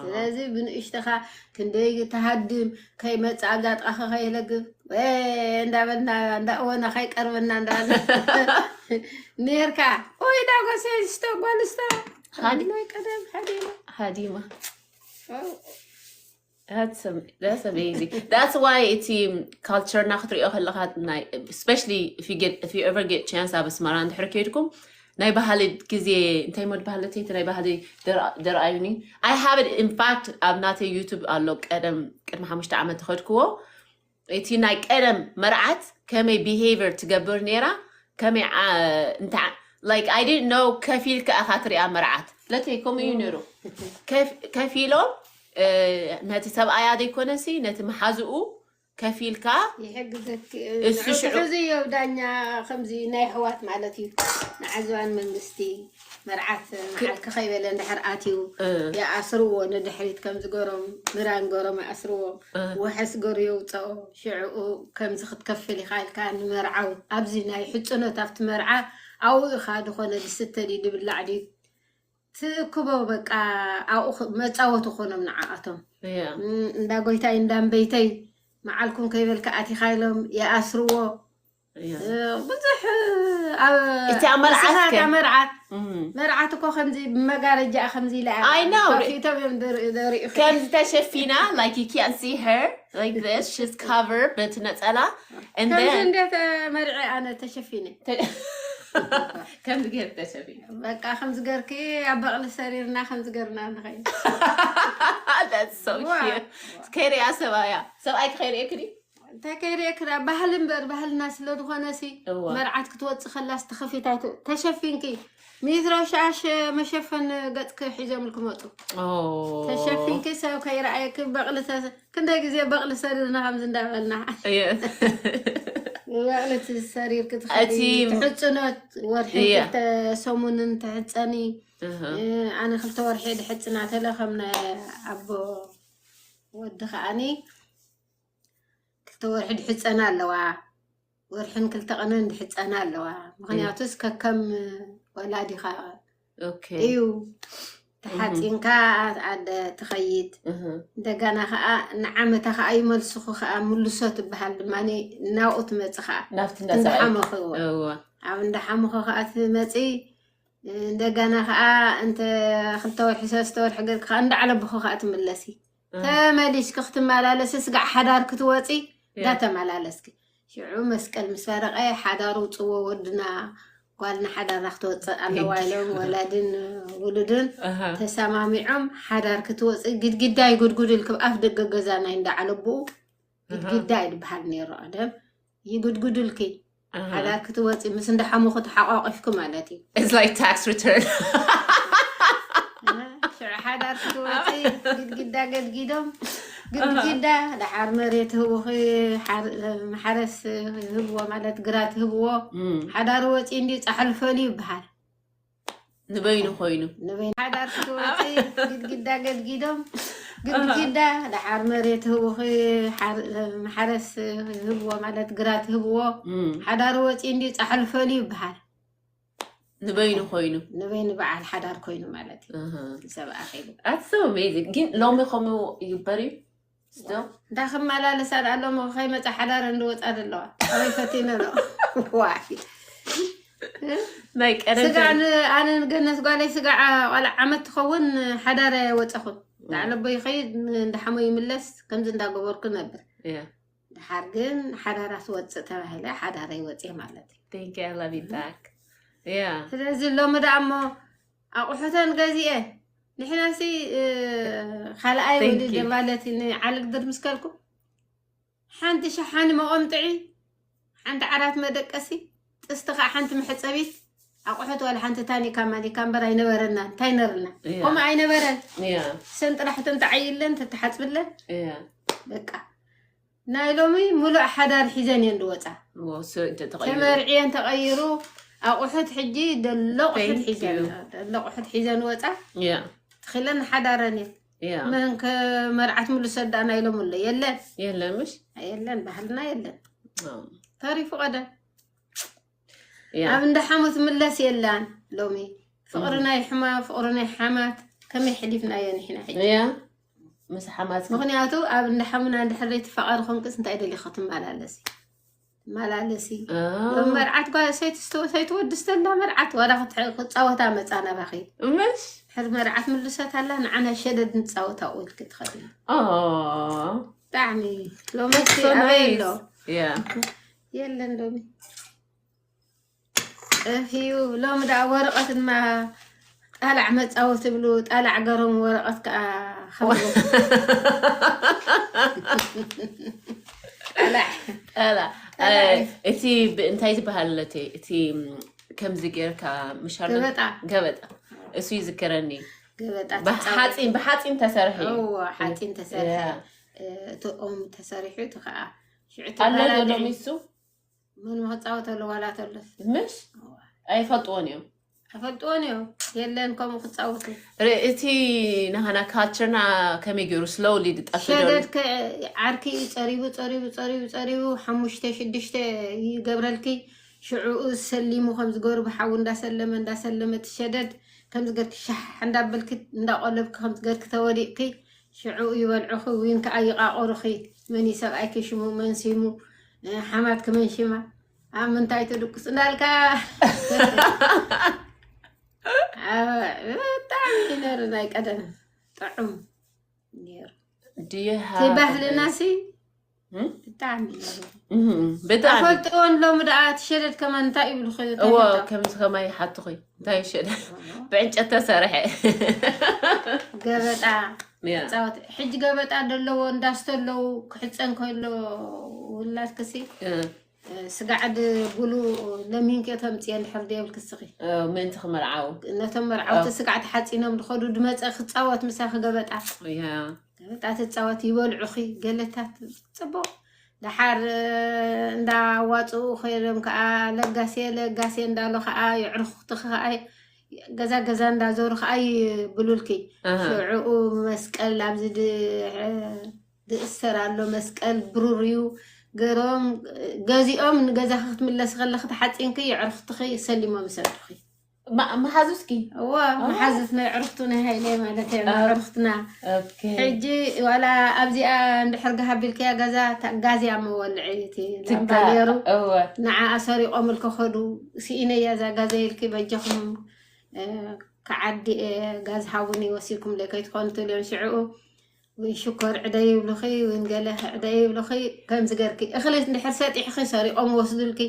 ስለዚ ብንእሽተኻ ክንደይ ተሃድም ከይመፅእ ኣብዛ ጥቓኸ ከየለግብ ወ እንዳበልና እንዳእወና ከይቀርበና እንዳበልና ነርካ። ኦይ ዳጎሰ ስቶ ጓልስታ ሃዲ- ናይ ቀደም ሓዲማ ሃዲማ That's am- that's amazing. That's why እቲ culture ና ክትሪኦ ከለኻ ናይ especially if you get if you ever get chance ኣብ ኣስመራ እንድሕር ከይድኩም ናይ ባህሊ ግዜ እንታይ ሞ በሃለተይቲ ናይ ባህሊ ደርኣዩኒ I have it in fact ኣብ ናተይ YouTube ኣሎ ቀደም ቅድሚ ሓሙሽተ ዓመት ተኸድክዎ እቲ ናይ ቀደም መርዓት ከመይ behavior ትገብር ነይራ ከመይ ዓ- እንታ like I didn't know ከፊል ከኣኻ ትሪኣ መርዓት ለተይ ከምኡ እዩ ነይሩ ከፍ- ከፊሎም እ፣ ነቲ ሰብኣያ ዘይኮነሲ ነቲ መሓዝኡ ከፊልካ ይሕግዘኪ እሱ ንዑ ሽዑ- ትሕዝዮ ዳኛ ከምዚ ናይ ኣሕዋት ማለት እዩ ንዓዝባን መንግስቲ መርዓት መዓልቲ ከይበለ እንድሕር ኣትዩ እ፣ ይኣስርዎ ንድሕሪት ከምዚ ገሮም ምራን ገሮም ይኣስርዎ እ፣ ወሐስ ገሩ የውፅኦ ሽዕኡ ከምዚ ክትከፍል ኢኻ ኢልካ ንመርዓው ኣብዚ ናይ ሕፅኖት ኣብቲ መርዓ ኣብኡ ኢኻ ዝኾነ ዝስተ ድዩ ድብላዕ ድዩ ትእክቦ በቃ ኣብኡ ኽ- መፃወቲ ኮኖም ንዓኣቶም yeah, እም፣ እንዳ ጎይታይ እንዳ እምበይተይ መዓልኩም ከይበልካ ኣቲኻ ኢሎም ይኣስርዎ yeah. እ፣ ብዙሕ ኣብ እቲ ኣብ መርዓት ንስኻ ከ? እታ መርዓት እም፣ መርዓት እኮ ከምዚ ብመጋረጃ ከምዚ ኢላ እያ I know. ከፊቶም እዮም ዘርኢ- ዘርእዩ ከምዚ ተሸፊና like you can't see her like this she's covered በቲ ነፀላ and ከምዚ then እንደተመርዐ ኣነ ተሸፊነ ከምዚ ገይር ተሸፊና በቃ ከምዚ ገርኪ ኣብ በቕሊ ሰሪርና ከምዚ ገርና ንኸይድ that's so Wow. cute ከይሪኣ ሰብኣያ ሰብኣይ ከይሪኤክኒ እንታይ ከይሪኤክና ባህሊ እምበር ባህልና ስለ ዝኾነ ሲ እዋ። መርዓት ክትወፅእ ከላስ ተኸፊት ኣይት- ተሸፊንኪ ሚትሮ ሻሽ መሸፈን ገፅኪ ሒዞምልኪ መፁ Oh. ተሸፊንኪ ሰብ ከይረኣየኪ በቕሊ ተ- ክንደይ ግዜ በቕሊ ሰሪርና ከምዚ እንዳበልና Yeah. በቕሊ ትሰሪርኪ ትኸዲ እቲ- ትሕፅኖት ወርሒ Yeah. ክልተ ሰሙንን ትሕፀኒ Uh-huh. እ፣ ኣነ ክልተ ወርሒ ድሕፅና ተለ ከም ናይ ኣቦ ወዲ ከዓኒ ክልተ ወርሒ ድሕፀና ኣለዋ ወርሕን ክልተ ቀንን ድሕፀና ኣለዋ ምክንያቱስ ከከም ወላዲኻ Okay. እዩ ተሓፂንካ ኣደ ትኸይድ Uh-huh. እንደገና ከዓ ንዓመታ ከዓ ይመልስኹ ከዓ ምልሶ ትበሃል ድማ ናብኡ ትመፅእ ከዓ ናብቲ እንዳሰብኣይ እንዳሓመኽዎ እዋ ኣብ እንዳሓመኹ ከዓ ትመፂ እንደገና ከዓ እንተ ክልተ ወርሒ ሰለስተ ወርሒ ገርክ ከዓ እንዳዓለብኹ ከዓ ትምለሲ እህ። ተመሊስኪ ክትመላለሲ ስጋዕ ሓዳር ክትወፂ ያ። እንዳተመላለስኪ ሽዑ መስቀል ምስ ፈረቀ ሓዳር ውፅዎ ወድና ጓልና ሓዳርና ክትወፅእ ኣለዋ Thank you. ኢሎም ወላድን ውሉድን ኣሃ። ተሰማሚዖም ሓዳር ክትወፅእ ግድግዳ ይጉድጉድልኪ ኣብ ኣፍ ደገ ገዛ ናይ እንዳዓለብኡ ግድግዳ እዩ ዝበሃል ነይሩ ቀደም ይጉድጉድልኪ ኣሃ። ሓዳር ክትወፂ ምስ እንዳሓሙኹ ተሓቋቂፍኪ ማለት እዩ It's like tax return. ሽዑ ሓዳር ክትወፂ ግድግዳ ገድጊዶም ግድግዳ ደሓር መሬት ህቡኺ ሓር- ማሕረስ ህብዎ ማለት ግራት ህብዎ Mm. ሓዳር ወፂ እንዲ ፃሕሊ ፈልዩ ይበሃል ንበይኑ ኮይኑ ንበይኑ ሓዳር ክትወፂ ግድግዳ ገድጊዶም ግድግዳ ደሓር መሬት ህቡኺ ሓር- ማሕረስ ህብዎ ማለት ግራት ህብዎ Mm. ሓዳር ወፂ እንዲ ፃሕሊ ፈልዩ ይበሃል ንበይኑ ኮይኑ ንበይኑ በዓል ሓዳር ኮይኑ ማለት እዩ ኣሃ። ሰብ ኣኺሉ That's so amazing. ግን ሎሚ ከምኡ ይግበር እዩ still? እንዳ ክመላለሳ ደኣ ሎሚ ከይመፃ ሓዳር እንድወፃ ዘለዋ ኣበይ ፈቲነ ሎ ዋይ ናይ ቀደም ስጋዕ ን- ኣነ ንገነት ጓለይ ስጋዕ ቆልዓ ዓመት ትኸውን ሓዳር ኣይወፀኹን ዳዕለ ቦይ ይኸይድ እንዳሓሞ ይምለስ ከምዚ እንዳገበርኩ ነብር Yeah. ድሓር ግን ሓዳራ ትወፅእ ተባሂለ ሓዳረይ ወፅየ ማለት እዩ Thank you. I love you back. Yeah. ስለዚ ሎሚ ደኣ እሞ ኣቑሑተን ገዚኤ ንሕናሲ እ፣ ካልኣይ Thank ወሊደ you. ማለት ንዓልግድር ምስ ከልኩ ሓንቲ ሸሓኒ መቐምጥዒ ሓንቲ ዓራት መደቀሲ ጥስቲ ከዓ ሓንቲ መሕፀቢት ኣቑሑት ዋላ ሓንቲ ታኒካ ማኒካ እምበር ኣይነበረና እንታይ ነርና Yeah. ከምኡ ኣይነበረን Yeah. ሰን ጥራሕ ተንተዓይለን ተተሓፅብለን Yeah. በቃ ናይ ሎሚ ሙሉእ ሓዳር ሒዘን እየን ዝወፃ Well, so it took like ተመርዕየን ተቐይሩ ኣቑሑት ሕጂ ደሎ ኣቑሑት Thank ሒዘን you. ደሎ ኣቑሑት ሒዘን ወፃ Yeah. ትኽለን ሓዳረን እየን Yeah. መን ከመርዓት ምልሶ ዳኣ ናይ ሎሚ ኣሎ የለን የለን ምሽ? የለን ባህልና የለን Oh. ተሪፉ ቀደም Yeah. ኣብ እንዳ ሓሙት ምለስ የላን ሎሚ ፍቕሪ ናይ ሕማ ፍቕሪ ናይ ሓማት ከመይ ሕሊፍናዮ ንሕና ሕጂ Yeah. ምስ ሓማት ምክንያቱ ኣብ እንዳ ሓሙና እንድሕር ዘይትፋቐሪ ኮንክስ እንታይ ደሊኻ ትመላለሲ መላለሲ። ሎም መርዓት ጓ ሰይትወድስ ተላ መርዓት ዋላ ክትጻወታ መጻ ናባኺ። ምሽ ሕር መርዓት ምልሰት ኣላ ንዓና ሸደድ ንጻወታ ኦልክ ትኸዲ። ብጣዕሚ ሎሚ ኣበይ ኣሎ? የለን ሎሚ ጠፊኡ። ሎሚ ደኣ ወረቐት ድማ ጣላዕ መጻወት ትብሉ፣ ጣላዕ ገሮም ወረቐት ከኣ ከምኡ። ጣላዕ። ጣላ ጣላዕ። እቲ ብ- እንታይ ዝበሃል እቲ እቲ ከምዚ ጌርካ ምሻሎ ገበጣ። ገበጣ። እሱ ይዝከረኒ። ገበጣ ትጻወት። ብሓፂን ብሓፂን ተሰርሒ። እዎ፣ ሓፂን ተሰርሒ። ያ። እቲ ኦም ተሰሪሑ እቲ ከዓ ሽዑ ኣሎ ዶ ተባላልዒ። ሎሚ እሱ? መን መክፃወት ኣሎ ዋላ ተሎስ? ምሽ? ኣይፈልጥዎን እዮም። ኣይፈልጥዎን እዮም። የለን ከምኡ ክፃወቱ። ርኢ፣ እቲ ናህና ካልቸርና ከመይ ገይሩ ስሎውሊ ዝጠፍእ ዘሎ? ሸደድ ከ- ዓርኪ እዩ ፀሪቡ፣ ፀሪቡ፣ ፀሪቡ፣ ፀሪቡ፣ ሓሙሽተ፣ ሽዱሽተ ይገብረልኪ። ሽዑኡ ሰሊሙ ከም ዝገሩ ብሓዊ እንዳሰለመ፣ እንዳሰለመ እቲ ሸደድ ከም ዝገርኪ ሻሕ እንዳበልኪ፣ እንዳቆለብኪ ከም ዝገርኪ ተወዲቕኪ። ሽዑ ይበልዑኺ፣ ዊን ከኣ ይቓቆሩኺ። መን እዩ ሰብኣይኪ ሽሙ፣ መን ሲሙ፣ እ፣ ሓማትኪ መን ሽማ፣ ኣብ ምንታይ ትድቅስ እንዳልካ። ኣብ-፣ ብጣዕሚ እዩ ነይሩ ናይ ቀደም ጥዑም ነይሩ። Do you እቲ have ባህልና a ሲ እም? ብጣዕሚ እዩ ነይሩ። እም፣ ብጣዕሚ። ኣፈልጥዎን ሎሚ ደኣ እቲ ሸደድ ከማን እንታይ ይብሉ ኸ-፣ እዎ፣ እንታይ ከምዚ ከማይ ይሓትኹ። እንታይ ሸደድ? እዎ። ብዕንጨት ተሰርሐ። ገበጣ ያ። ጻወት። ሕጂ ገበጣ ደለዎ እንዳስተ ኣለዉ ክሕጸን ከሎ ውላድክሲ፣ እ። እ፣ ስጋዕ ድጉሉ ለሚንኪ ተምጽዮ እንድሕር ደየብልኪ እስኺ። እ፣ ምእንቲ ክምርዓው። ነቶም መርዓውቲ እ። ስጋዕ ተሓጺኖም ድኸዱ ድመጸ ክጻወት ምሳኺ ገበጣ። ያ። ገበጣ ትጻወት ይበልዑኺ ገለታት ጽቡቕ። ደሓር፣ እ፣ እንዳዋጽኡ ኸይዶም ከኣ ለጋሴ ለጋሴ እንዳሎ ከኣ የዕርኹኽቲ ከኣ ገዛ ገዛ እንዳዞሩ ከኣ ይብሉልኪ። ኣሃ። ሽዑኡ መስቀል ኣብዚ ድ-፣ ዝእሰር ኣሎ መስቀል ብሩር እዩ። ገሮም ገዚኦም ንገዛኺ ክትምለሲ ከለኺ ተሓፂንኪ የዕርኽትኺ ሰሊሞም ይሰዱኺ። ማ-፣ መሓዙትኪ? እዋ፣ ኣዎ። መሓዙት ናይ ዕርኽቱ ናይ ሃይለ ማለት እየ፣ ኣዎ። ናይ ዕርኽትና። ኦኬ። ሕጂ ዋላ ኣብዚኣ እንድሕር ገሃ ኣቢልክያ ገዛ፣ ታ-፣ ጋዝ እያ መወልዒ እቲ ላምባ ትካ-፣ ነይሩ። እወ። ንዓ ኣሰሪቖምልኪ ከዱ፣ ስኢነያ እዛ ጋዘይ ኢልኪ በጃኹም፣ እ፣ ክዓዲ እየ፣ ጋዝ ሃቡኒ ወሲድኩምለይ ከይትኾኑ ትብልዮም ሽዕኡ። ወይ ሽኮር ዕደ ይብሉኺ፣ ወይ ገለ ዕደ ይብሉኺ፣ ከምዚ ገርኪ። እኽሊ እንድሕር ሰጢሕኺ ሰሪቖም ወስዱልኪ።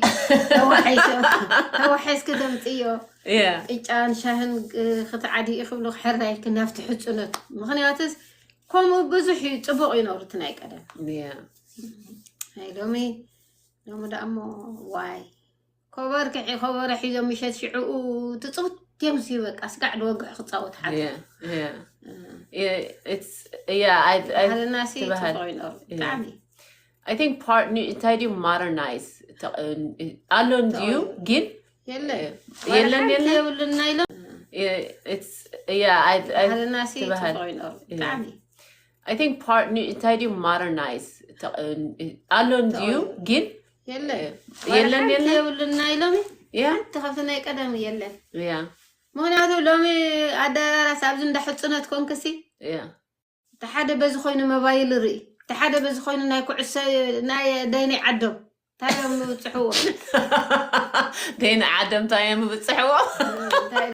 ተዋሒሶ-፣ ተዋሒስኪ ተምጽዮ። ያ። ቅጫን ሻህን፣ እ፣ ክትዓዲ ክብሉ ሕራይ ኢልኪ ናብቲ ሕጹነት። ምኽንያቱስ ከምኡ ብዙሕ እዩ፣ ጽቡቕ እዩ ነሩ እቲ ናይ ቀደም። ያ። ናይ ሎሚ፣ ሎሚ ደኣ እሞ ዋይ። ኮበር ክዒ-፣ ኮበሮ ሒዞም ምሸት ሽዕኡ ትጽውት እዮም ሲ በቃ ስጋዕ ድወግሑ ክጻወት ሓንቲ። ያ፣ ያ። እ። ያ፣ it's፣ ያ፣ I፣ I፣ ባህልና ሲ ትበሃል። ጽቡቕ እዩ ነሩ። ያ። ብጣዕሚ። I think part new፣ እንታይ ድዩ modernize፣ ተ-፣ ኣሎ እንድዩ፣ ተቐይሩ። ግን የለን። እ፣ የለን፣ የለን። የብሉና ኢሎም። ያ፣ it's፣ ያ፣ I፣ I፣ ባህልና ሲ ትበሃል። ጽቡቕ እዩ ነሩ። ያ። ብጣዕሚ። I think part new፣ እንታይ ድዩ modernize፣ ተ-፣ ኣሎ እንድዩ፣ ተቐይሩ። ግን የለን። እ፣ የለን፣ የለን። የብሉና ኢሎም። ያ። ሓንቲ ካብቲ ናይ ቀደም የለን። ያ። ምኽንያቱ ሎሚ ኣደራራስ ኣብዚ እንዳ ሕጽነት ኮንክሲ፣ ያ። እቲ ሓደ በዚ ኮይኑ መባይል ርኢ፣ እቲ ሓደ በዚ ኮይኑ ናይ ኩዕሶ፣ ናይ ደይነይ ዓዶም እንታይ እዮም ምብጽሕዎ? ደይነይ ዓዶም እንታይ እዮም ምብጽሕዎ? እንታይ